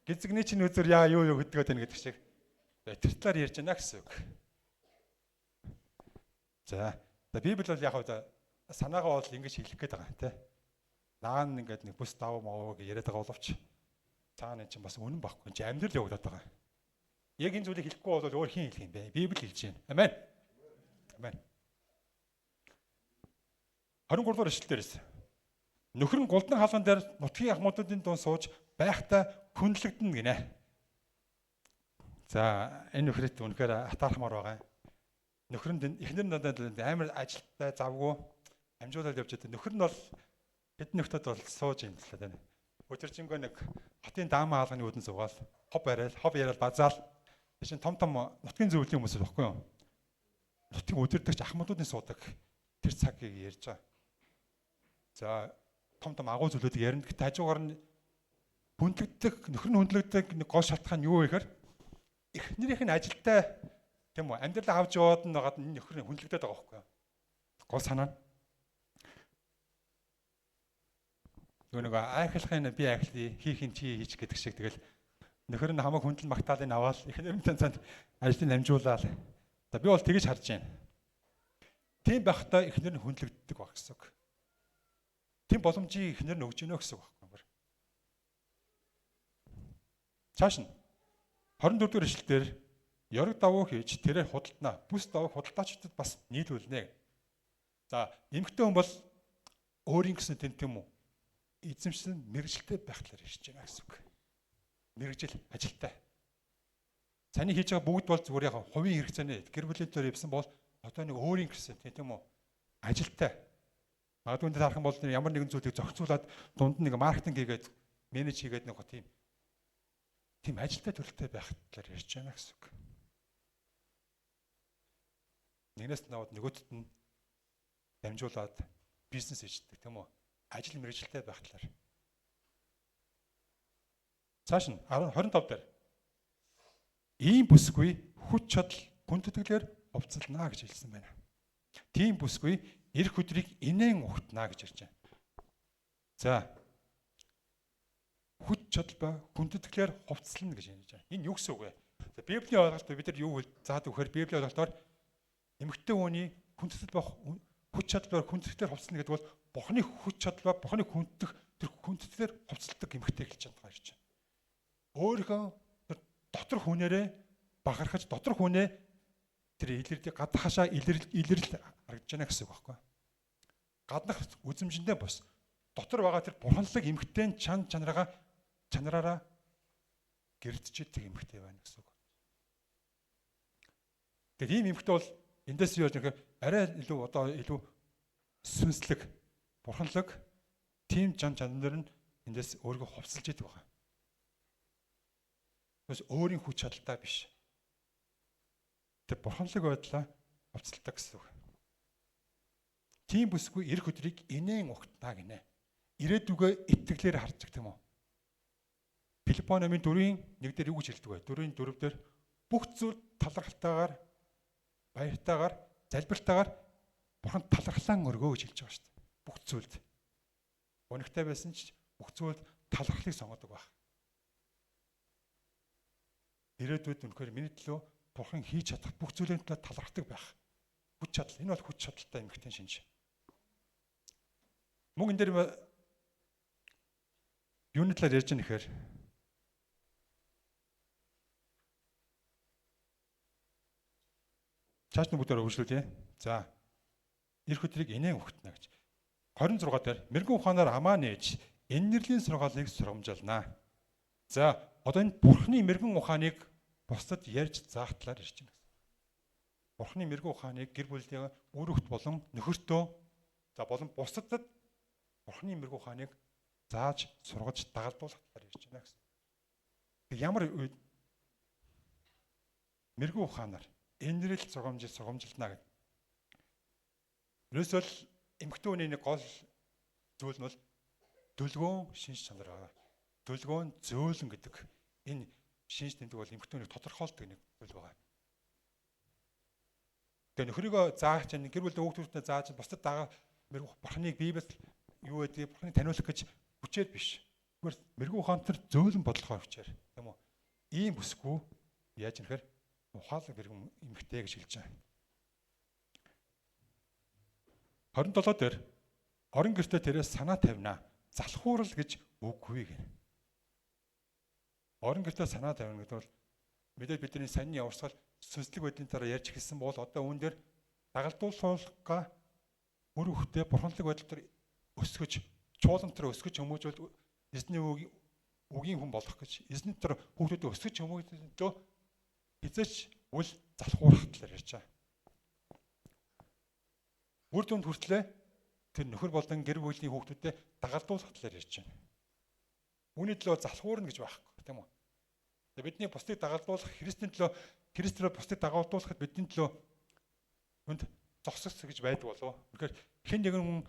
Гизэгний чинь үзэр яа юу юу гэдгээд байна гэдэг шиг. Тэр талаар ярьж байна гэсэн үг. За. За Библи бол яг хаа санаагаа бол ингэж хэлэх гээд байгаа тий. Наан ингээд нэг бүс давуу мавуу гэж яриад байгаа боловч цаана чинь бас үнэн байхгүй. Энд амьдрал явагдаад байгаа. Яг энэ зүйлийг хэлэхгүй бол өөр хэн хэлэх юм бэ? Библи хэлж байна. Амен. Амен. 23 дугаар ишлэл дээрээс нөхөр нь гулдан хаалган дээр нутгийн ахмадуудын дунд сууж байхдаа хүндлэгдэнэ гинэ. За энэ нөхрөд үнэхээр атаархмаар байгаа юм. Нөхөр нь эхнэр нь дандаа амар ажилтай завгүй амжуулаад явж байдаг. Нөхөр нь бол хэдэн нөхдөд бол сууж юм л та. Өдөржингөө нэг хотын даамаа хаалганы үүдэн суугаал хоб барайл, хоб яриад базаал. Тэр чинь том том нутгийн зөвлөлийн хүмүүс байхгүй юу? Нутгийн өдөрдөгч ахмадуудын суудаг тэр цагийг ярьж байгаа. За том том агуу зүйлүүдийг ярина. Гэхдээ хажуугаар нь хүндлэгдэх, нөхөр нь хүндлэгдэх нэг гол шалтгаан нь юу вэ гэхээр эхнэрийнх нь ажилтай тийм үү? Амьдралаа авч яваад нь байгаад нөхөр нь хүндлэгдээд байгаа байхгүй юу? Гол санаа нь нэг айхлахын би айхлая, хийх нь чи хийч гэдэг шиг тэгэл нөхөр нь хамаг хүндлэн магтаалыг аваад эхнэрийн цанд ажлыг амжуулаад. За би бол тэгж харж байна. Тийм байхдаа эхнэр нь хүндлэгддэг байх гэсэн үг. Тийм боломжийг эхнэр нь өгж гинэ гэсэн үг байхгүй юу? Цааш нь 24 дугаар ишлэлдэр ёрог давуу хийж тэрээр худалдана. Бүс давууг худалдаачдад бас нийлүүлнэ. За эмэгтэй хүн бол өөрийн гэсэн тийм үү? Эзэмшсэн мэргэжилтэй байх талаар ярьж байна гэсэн үг. Мэргэжил ажилтай. Таны хийж байгаа бүгд бол зүгээр яг хувийн хэрэгцээний гэр бүлийн төлөө явсан бол одоо нэг өөрийн гэсэн тийм үү? Ажилтай. Магадгүй энэ харах юм бол ямар нэгэн зүйлийг зохицуулаад дунд нь нэг маркетинг хийгээд менеж хийгээд нэг тийм ажилтай төрөлтэй байх талаар ярьж байна гэсэн үг. Нэгнээс наваад нөгөөдөд нь дамжуулаад бизнес хийждэг тийм үү? Ажил мэргэжилтэй байх талаар. Цааш нь 25 дээр ийм бүсгүй хүч чадал хүндэтгэлээр хувцалнаа гэж хэлсэн байна. Тийм бүсгүй эх өдрийг инээн ухтнаа гэж ярьж байна. За хүч чадал ба хүндэтгэлээр хувцлана гэж ярьж байна. Энэ юу гэсэн үг вэ? За Библийн ойлголт бид нар юу заад өгөхөр Библийн ойлголтоор эмэгтэй хүний хүндэтгэл ба хүч чадал ба хүндэтгэлээр хувцлана гэдэг бол Бурхны хүч чадал ба Бурхны хүнддэх тэр хүндэтгэлээр хувцалдаг эмэгтэй гэж байгаа ярьж байна. Өөрийнхөө тэр дотор хүнээрээ бахархаж дотор хүнээ тэр илэрдэг гадаахашаа илэрэл харагдаж байна гэсэн үг байхгүй. Гаднах үзэмжиндээ бус дотор байгаа тэр бурханлаг эмэгтэй чан чанараараа гэрдэж идэг эмэгтэй байна гэсэн үг. Тэгэхээр ийм эмэгтэй бол эндээс юу яаж нэхэр арай илүү одоо илүү сүнслэг бурханлаг тийм чан чанар нь эндээс өөрийгөө хувцалж идэг байна. Тэгээс өөрийн хүч чадалтай биш. Тэр бурханлаг байдлаа хувцалдаг гэсэн үг. Тийм бүсгүй эх өдрийг инээн угтнаа гинэ. Ирээдүгөө итгэлээр хардаг тийм үү? Филиппо номын 4-ийн 1 дээр юу гэж хэлдэг вэ? 4-ийн 4 дээр бүх зүйл талархалтайгаар, баяртайгаар, залбиртайгаар Бурханд талархлаан өргөө гэж хэлж байгаа шүү дээ. Бүх зүйлд. Гонигтай байсан ч бүх зүйлд талархлыг сонгодог байх. Ирээдүйд үнэхээр миний төлөө Бурхан хийж чадах бүх зүйлийн төлөө талархдаг байх. Хүч чадал. Энэ бол хүч чадалтай эмэгтэй шинж. Мөн энэ дээр юуны талаар ярьж байгаа нэхэр цааш нь бүгдээр өгшлүүлье. За. Эх өдрийг инээн өгтнө гэж. 26 дээр мэрэгэн ухаанаар амаа нээж энэрлийн сургаалыг сургамжлана. За, одоо энэ Бурхны мэрэгэн ухааныг бусдад ярьж заах талаар ярьж байна гэсэн. Бурхны мэрэгэн ухааныг гэр бүлийн үр хөвгт болон нөхөртөө за болон бусдад Бурхны мэрэгэн ухааныг зааж сургаж дагалдуулах талаар ярьж байна гэсэн. Тэг ямар үед мэрэгэн ухаанаар энэрэл сургамжилна гэдэг. Ерөөсөө л эмэгтэй хүний нэг гол зүйл нь бол дүлгөөн шинж чанар байгаа. Дүлгөөн зөөлөн гэдэг энэ шинж тэмдэг бол эмэгтэй хүнийг тодорхойлдог нэг зүйл байгаа. Тэгээ нөхрийгөө заах чинь гэр бүлийн хүүхдүүдтэй зааж бусдад дагаа Бурхныг Библиэс юу гэдгийг Бурхныг таниулах гэж хүчээр биш. Зүгээр мэрэгэн ухаан төр зөөлөн бодлохоор хүчээр тийм үү? Ийм бүсгүй яаж нэхэр ухаалаг мэрэгэн эмэгтэй гэж хэлж байгаа. 27 дээр орон гэртээ тэрээс санаа тавина. Залхуурал гэж үггүй гэнэ. Орон гэртээ санаа тавина гэдэг бол мэдээд бидний саяны яварсгал сүнслэг байдлын дараа ярьж эхэлсэн бол одоо үүн дээр дагалдуулахгаа үр хөвгтөө бурханлаг байдал дээр өсгөж, чуулган дээр өсгөж хүмүүжүүл эзний үгийн хүн болох гэж эзний дээр хүүхдүүдэд өсгөж хүмүүжүүлээ хизээч үл залхуурах талаар ярьж байгаа. Үр дүнд хүртлээ тэр нөхөр болон гэр бүлийн хүүхдүүдэд дагалдуулах талаар ярьж байна. Үүний төлөө залхуурна гэж байхгүй, тийм үү? Тэгээ бидний бусдыг дагалдуулах, Христийн төлөө, Христээр бусдыг дагалдуулахад бидний төлөө хүнд зогсох гэж байдаг болов. Үнэхээр хэн нэгэн хүн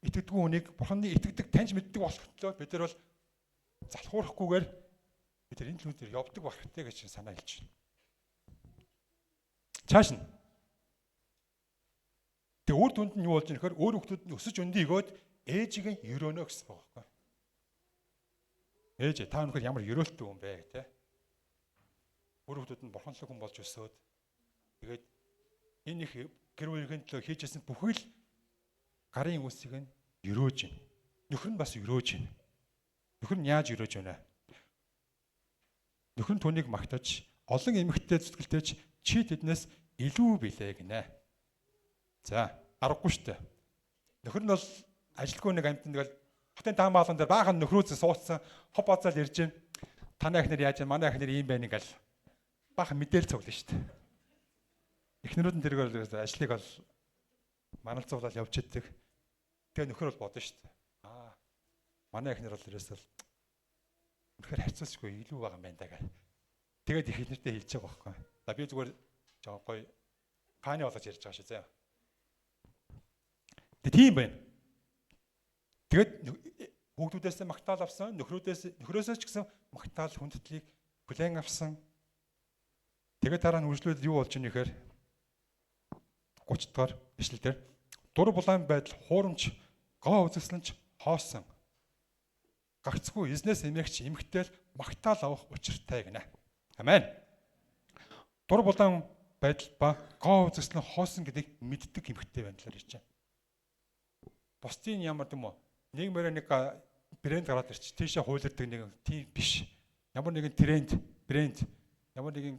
итгэдэггүй хүнийг Бурханы итгэдэг таньж мэддэг болох төлөө бид нар бол залхуурахгүйгээр бид нар энэ төлөө дээр явдаг байх хэрэгтэй гэж санаа хэлж байна. Цааш нь. Тэгээ үр дүнд нь юу болж байгаа нөхөр өөр хүүхдүүд нь өсөж өндийгөөд ээжигээ өрөөнө гэсэн байгаа байхгүй. Ээж та өнөхөр ямар өрөөлттэй хүн бэ те. Өөр хүүхдүүд нь бурханлаг хүн болж өсөөд тэгээд энэ их гэр бүлийн төлөө хийжсэн бүхэл гарын үсгийг нь өрөөж байна. Нөхөр нь бас өрөөж байна. Нөхөр нь яаж өрөөж байна? Нөхөр нь түүнийг магтаж олон эмэгтэй зүтгэлтэйч чи тэднээс илүү билээ гинэ. За, аргагүй штэ. Нөхөр нь бол ажилгүй нэг амьтан тэгэл хотын таан баалган дээр баахан нөхрөөс суудсан хоп базаал ирж байна. Танай эхнэр яаж вэ? Манай эхнэр ийм байна ингээл баахан мэдээл цуглаа штэ. Эхнэрүүд нь тэргээр ажлыг бол маналцуулаад явж идэг. Тэгээ нөхөр бол бодно штэ. Аа, манай эхнэр бол ерөөсөө үнэхээр харьцуулшгүй илүү байгаа юм байна даа гэх. Тэгээд их эхнэртэй хэлж байгаа байхгүй. За би зүгээр жоо гоё фаны болгож ярьж байгаа шүү заа. Тэгээ тийм байна. Тэгээд хүүхдүүдээс магтаал авсан, нөхрөөсөө ч гэсэн магтаал хүндэтгэлийг хүлээн авсан. Тэгээд дараа нь үргэлжлүүлээд юу болж ийнэ гэхээр 30 дугаар ишлэл дээр дур булаан байдал хуурамч гоо үзэсгэлэнч хоосон гагцгүй эзнээс эмээгч эмэгтэй л магтаал авах учиртай гинэ. Амен. Дур булаан байдал ба гоо үзэсгэлэн хоосон гэдгийг мэддэг эмэгтэй байна талаар ярьж байна. Бусдын ямар юм уу? Нэг мөрөө нэг брэнд гараад ирч тийшээ хуйлардаг нэг тийм биш. Ямар нэгэн тренд, брэнд, ямар нэгэн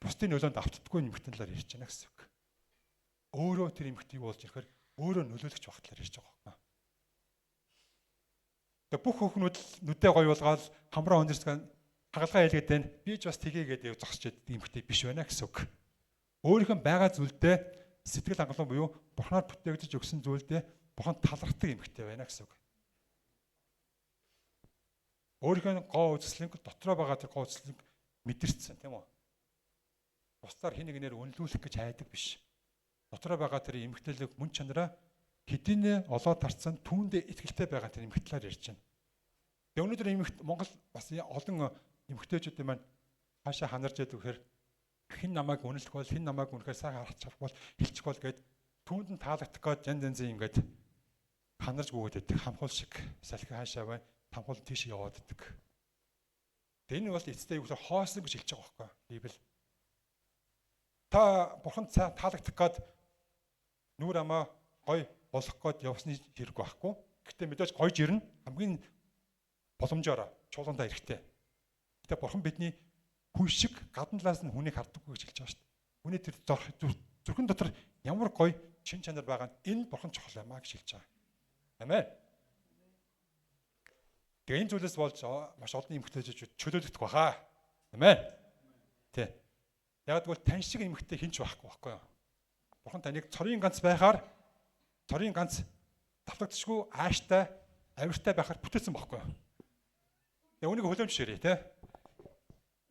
бусдын нөлөөнд автдаггүй эмэгтэй талаар ярьж байна гэсэн үг. Өөрөө тэр эмэгтэй юу болж ирэхээр өөрөө нөлөөлөгч байх талаар ярьж байгаа байхгүй. Тэгээ бүх хүүхнүүд нүдээ гоё болгоод хамраа өнөрсгөн хагалгаа хийлгээд байна. Би ч бас тгийгээд зогсож идэг эмэгтэй биш байна гэсэн үг. Өөрийнх нь байгаа зүйлдээ сэтгэл хангалуун буюу Бурханаар бүтээгдэж өгсөн зүйлдээ Бурхан талархдаг эмэгтэй байна гэсэн үг. Өөрийнх нь гоо үзэсгэлэнг дотроо байгаа тэр гоо үзэсгэлэнг мэдэрсэн, тийм үү? Бусдаар хэн нэгнээр үнэлүүлэх гэж хайдаг биш. Дотроо байгаа тэр эмэгтэйлэг мөн чанараа хэдийнэ олоод тарцсан түүндээ итгэлтэй байгаа тэр эмэгтэйлээр ярьж байна. Тэгээ өнөөдөр Монгол бас олон эмэгтэйчүүдийн маань хаашаа ханарч яадаг гэхээр хэн намайг үнэлэх бол, хэн намайг үнэхээр сайхан харчих бол, хэлчих бол гэд түүнд нь таалагдах гээд янз янзын ингээд ханарч гүгээд байдаг. Хамхуул шиг салхи хаашаа бай, хамхуул тийш яваад байдаг. Тэгээ энэ бол эцэстээ юу гэхээр хоосон гэж хэлж байгаа байхгүй Библи. Та бурханд таалагдах гээд нүүр амаа гой болох гээд явсны хэрэг байхгүй. Гэтэ мэдээж гойж ирнэ. Хамгийн боломжоор чуулгандаа эрэхтэй. Гэтэ бурхан бидний хүн шиг гадна талаас нь хүнийг хардаггүй гэж хэлж байгаа шүү дээ. Хүний тэр зүрхэн дотор ямар гоё чин чанар байгаа нь энэ бурхан чухал юм а гэж хэлж байгаа. Амен. Тэгээ энэ зүйлээс болж маш олон эмэгтэйчүүд чөлөөлөгдөх баха. Амен. Тэ. Яг тэгвэл тань шиг эмэгтэй хэн ч байхгүй байхгүй юу? Бурхан таныг цорын ганц байхаар цорын ганц давтагдчихгүй ааштай авиртай байхаар бүтээсэн байхгүй юу? Тэгээ үүнийг хүлээн зөвшөөрье те.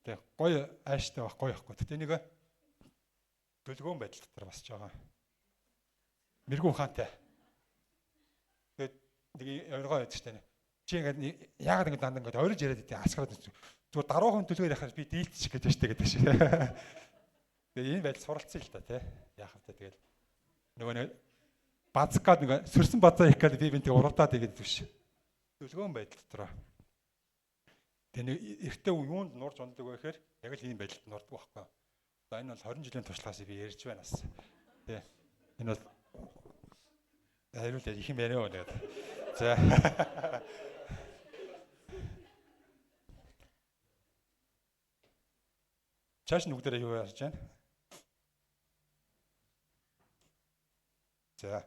Тэ гоё ааштай байх гоё байхгүй. Гэтэ энийг дөлгөөн байдал дотор басж байгаа. Мэргүн ухаантай. Тэгээд нэг ойлгоо байдаг штэ. Чи ингээд яагаад ингээд дандаа ингээд ойрж яриад идэв асгараад зүгээр даруухан төлөөр яхаар би дийлчих гэж штэ гэдэг шиг. Тэгээ энэ байдал суралцсан л та тий. Яах вэ тэгэл нөгөө нэг базг гад нэг сөрсөн базаа их гээд би бинтийг уралдаад игээд биш. Дөлгөөн байдал дотор. Тэгээ нэг эртээ юунд нурж ундаг вэ гэхээр яг л ийм байдалд нурдаг байхгүй. За энэ бол 20 жилийн туршлагаас би ярьж байна бас. Тий. Энэ бол хариулт их юм яриа тэгээд. За. Чааш нь бүгдээрээ юу ярьж байна? За.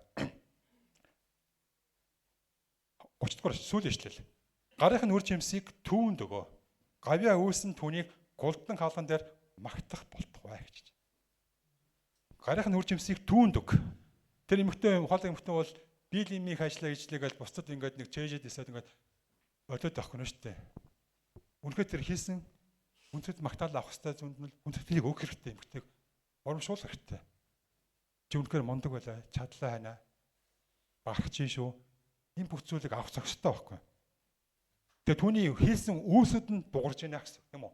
30 дугаар сүүлийн ишлэл. Гарын нь үр жимсийг түүнд өгөө. Гавьяа үүсэн түүнийг гулдан хаалган дээр магтах болтугай гэж. Гарын нь үр жимсийг түүнд өг. Тэр эмэгтэй ухаалаг эмэгтэй бол биелийн ажлаа хийжлээ гэж бусдад ингээд нэг чэйжэд исээд ингээд олиод авах гэнэ шүү дээ. Үнэхээр тэр хийсэн үнэтэд магтаал авах хэрэгтэй зүнд нь хүндэтгэлийг өгөх хэрэгтэй эмэгтэйг урамшуулах хэрэгтэй. Чи үнэхээр мундаг байлаа, чадлаа хайнаа. Барах чинь шүү. Энэ бүх зүйлийг авах зохистой байхгүй. Тэгээ түүний хийсэн үйлсүүд нь дуурж байна гэсэн юм уу?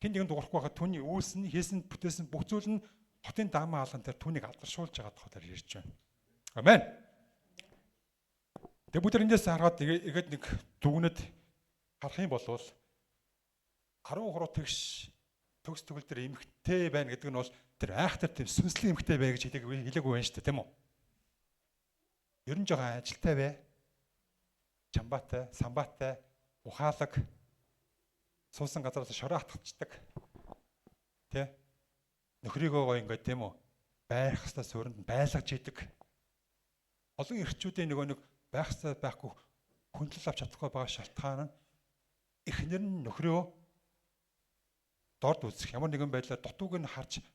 Хэн нэгэн дуурахгүй байхад түүний үйлс нь хийсэн бүтээсэн бүх зүйл нь хотын даамаа алган дээр түүнийг алдаршуулж байгаа тухай ярьж байна. Амен. Тэгээ бүгд эндээс хараад эргээд нэг дүгнэд харах юм бол 13 тэгш төгс төгөл дээр эмэгтэй байна гэдэг нь бол тэр айхтар тийм сүнслэг эмэгтэй бай гэж хэлээгүй байна шүү дээ, тийм үү? Ер нь жоохон ажилтай бай. Чамбаатай, самбаатай, ухаалаг, суусан газараас шороо хатгацдаг. Тэ? Нөхрийгөө гоё ингээд тийм үү? Байх хэвээр суурьнд байлгаж идэг. Олон эрчүүдийн нөгөө нэг байх хэвээр байхгүй хүндлэл авч чадахгүй байгаа шалтгаан нь эхнэр нь нөхрөө дорд үзэх ямар нэгэн байдлаар дутууг нь харж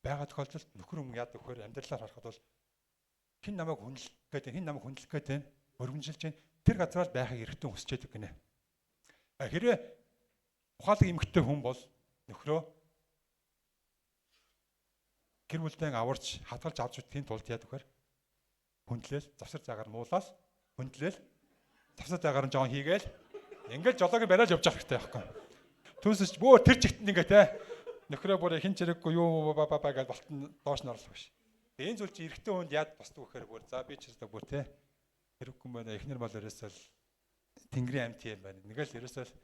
байгаа тохиолдолд нөхөр юм яадаг вэхээр амьдралаар харахад бол хэн намайг хүндлэх гээд хэн намайг хүндлэх гээд байна, өргөмжилж байна, тэр газраар байхыг эргэтэн хүсэж байдаг гинэ. Хэрвээ ухаалаг эмэгтэй хүн бол нөхрөө гэр бүлдээ аварч хадгалж авч үтгэхийн тулд яадаг вэхээр хүндлээл завсар заагаар муулаад хүндлээл завсар заагаар нь жоон хийгээл ингээл жолоог бариад явж явах хэрэгтэй байхгүй. Түүнээс ч бөөр тэр чигтэнд ингээ те нөхрөө бүр хэн ч хэрэггүй юу ба ба ба гэж болтон доош нь орлох биш. Тэгээ энэ зүйл чи эрэгтэй хүнд яад босдог гэхээр бүр за би ч гэсэн бүр те хэрэггүй байна. Эхнэр бол ерөөсөө л тэнгэрийн амьт юм байна. Нэгэл ерөөсөө л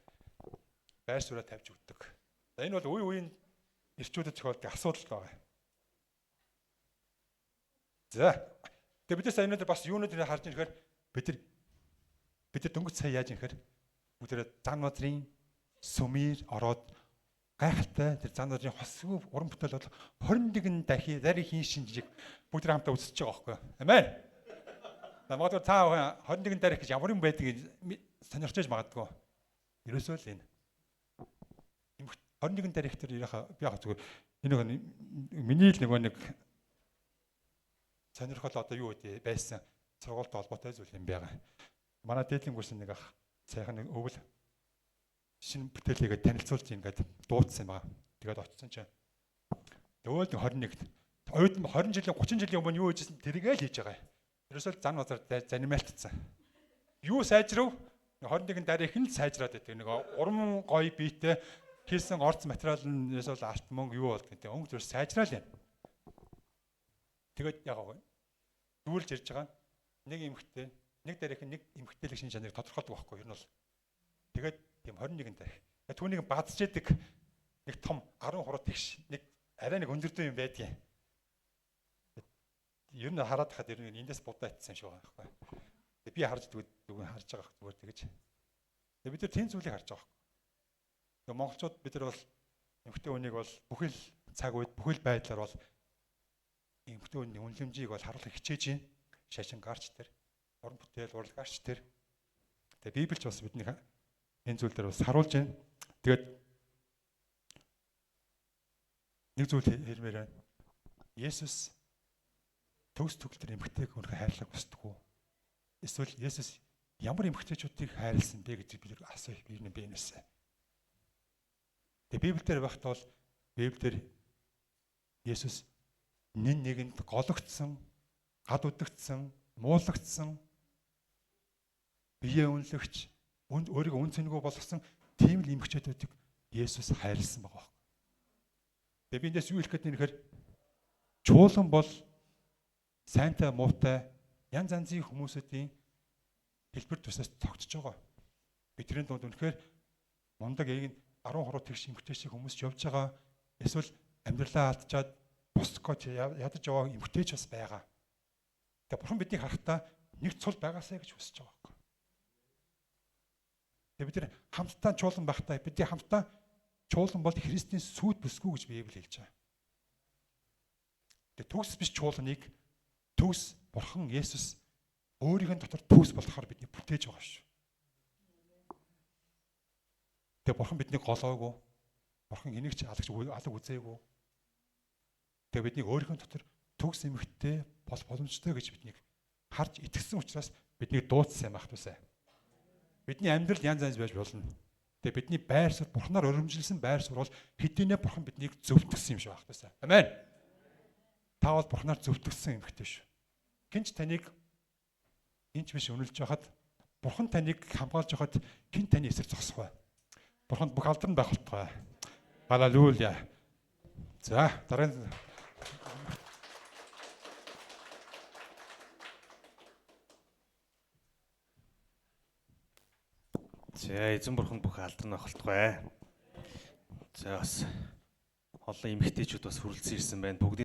байр сууриа тавьж өгдөг. За энэ бол үе үеийн эрчүүдэд тохиолддог асуудал байгаа. За тэгээ бид сая өнөөдөр бас юунууд харж байгаа гэхээр бид нар дөнгөж сая яаж юм гэхээр бүгдээрээ зан базрын сүмээр ороод гайхалтай тэр зан базрын хосгүй уран бүтээл бол 21 дахин дарийн шинжийг бүгд хамтаа үзэж байгаа байхгүй. Амен. Магадгүй та 21 дарих гэж ямар юм байдгийг сонирхож байж магадгүй. Ерөөсөө л энэ 21 дарих тэр би яг зүгээр энэ миний л нөгөө нэг сонирхол одоо юу гэдэг байсан сургуультай холбоотой зүйл юм байгаа. Манай дээдлийн курсын нэг ах сайхан нэг өвөл шинэ бүтээлийгээ танилцуулж ингээд дуудсан юм байгаа. Тэгээд очсон чинь тэгвэл 21-т оюутан 20 жилийн 30 жилийн өмнө юу хийжсэн тэрийгээ л хийж байгаа. Ерөөсөө зан базар занималтцсан. Юу сайжрав? 21 дарих нь л сайжраад байдаг. Нэг уран гоё биетэй хийсэн орц материал нь ерөөсөө л арт мөнгө юу болд гэдэг. Өнгө зүр сайжраал юм. Тэгээд яг гоё. Дүүрэлж ирж байгаа нэг эмэгтэй, нэг дарих нэг эмэгтэйлэг шин чанарыг тодорхойлдог байхгүй юу? Ер нь бол тэгээд тийм 21 дарих. Түүнийг бадж идэг нэг том 13 тэгш нэг арай нэг өндөрдөө юм байдгийн. Ер нь хараад хахад ер нь эндээс будаа итсэн юм шиг байгаа байхгүй. Тэгээ би харж зүгээр харж байгаа зүгээр тэгэж. Тэгээ бид нар тийм зүйлийг харж байгаа байхгүй. Тэгээ монголчууд бид нар бол эмэгтэй хүнийг бол бүхэл цаг үед бүхэл байдлаар бол эмэгтэй хүний үнэлэмжийг бол харуулах хичээж байна. Шашин гарч тэр, уран бүтээл урлагаарч тэр. Тэгээ Библи ч бас бидний энэ зүйл дээр бас харуулж байна. Тэгээд нэг зүйл хэлмээр байна. Есүс төгс төгөл төр эмэгтэйг үнэхээр хайрлах хүсдэг үү? Эсвэл Есүс ямар эмэгтэйчүүдийг хайрлсан бэ гэж бид асуух юм бэ нээсээ. Тэгээ Библиэлд байхдаа бол Библиэлд Есүс нэн нэгэнд гологдсон, гад үдэгдсэн, муулагдсан, бие үнэлэгч, өөрийгөө үн цэнгүй болгосон тийм л эмэгтэйчүүдийг Есүс хайрлсан байгаа байхгүй. Тэгээ би эндээс юу хэлэх гээд нэхэр чуулган бол сайнтай муутай янз янзын хүмүүсүүдийн хэлбэр төсөөс тогтож байгаа. Бидний дунд үнэхээр мундаг яг 13 тэгш эмэгтэй шиг хүмүүс ч явж байгаа. Эсвэл амьдралаа алдчаад босгож ядаж яваа эмэгтэй ч бас байгаа. Тэгээ бурхан биднийг харахтаа нэг цул байгаасай гэж хүсэж байгаа байхгүй. Тэгээ бид нар хамтдаа чуулган байхдаа бидний хамтдаа чуулган бол Христийн сүд бүсгүй гэж Библи хэлж байгаа. Тэгээ төгс биш чуулганыг төгс бурхан Есүс өөрийнх нь дотор төгс болохоор бидний бүтээж байгаа шүү. Тэгээ бурхан биднийг голоогүй. Бурхан энийг ч алаг үзээгүй. Тэгээ биднийг өөрийнх нь дотор төгс эмэгтэй болох боломжтой гэж биднийг харж итгэсэн учраас биднийг дуудсан юм ах дүүсээ. Бидний амьдрал янз янз байж болно. Тэгээ бидний байр суурь Бурханаар өрөмжилсөн байр суурь бол хэдийнэ Бурхан биднийг зөвтгсөн юм шиг байх дүүсээ. Амен. Та бол Бурханаар зөвтгсөн эмэгтэй шүү. Хинч таныг хинч биш үнэлж байхад Бурхан таныг хамгаалж байхад хэн таны эсрэг зогсох вэ? Бурханд бүх алдар нь байх болтугай. Халелуя. За дараагийн. За эзэн бурхан бүх алдар нь байх болтугай. За бас олон эмэгтэйчүүд бас хүрэлцэн ирсэн байна. Бүгдийн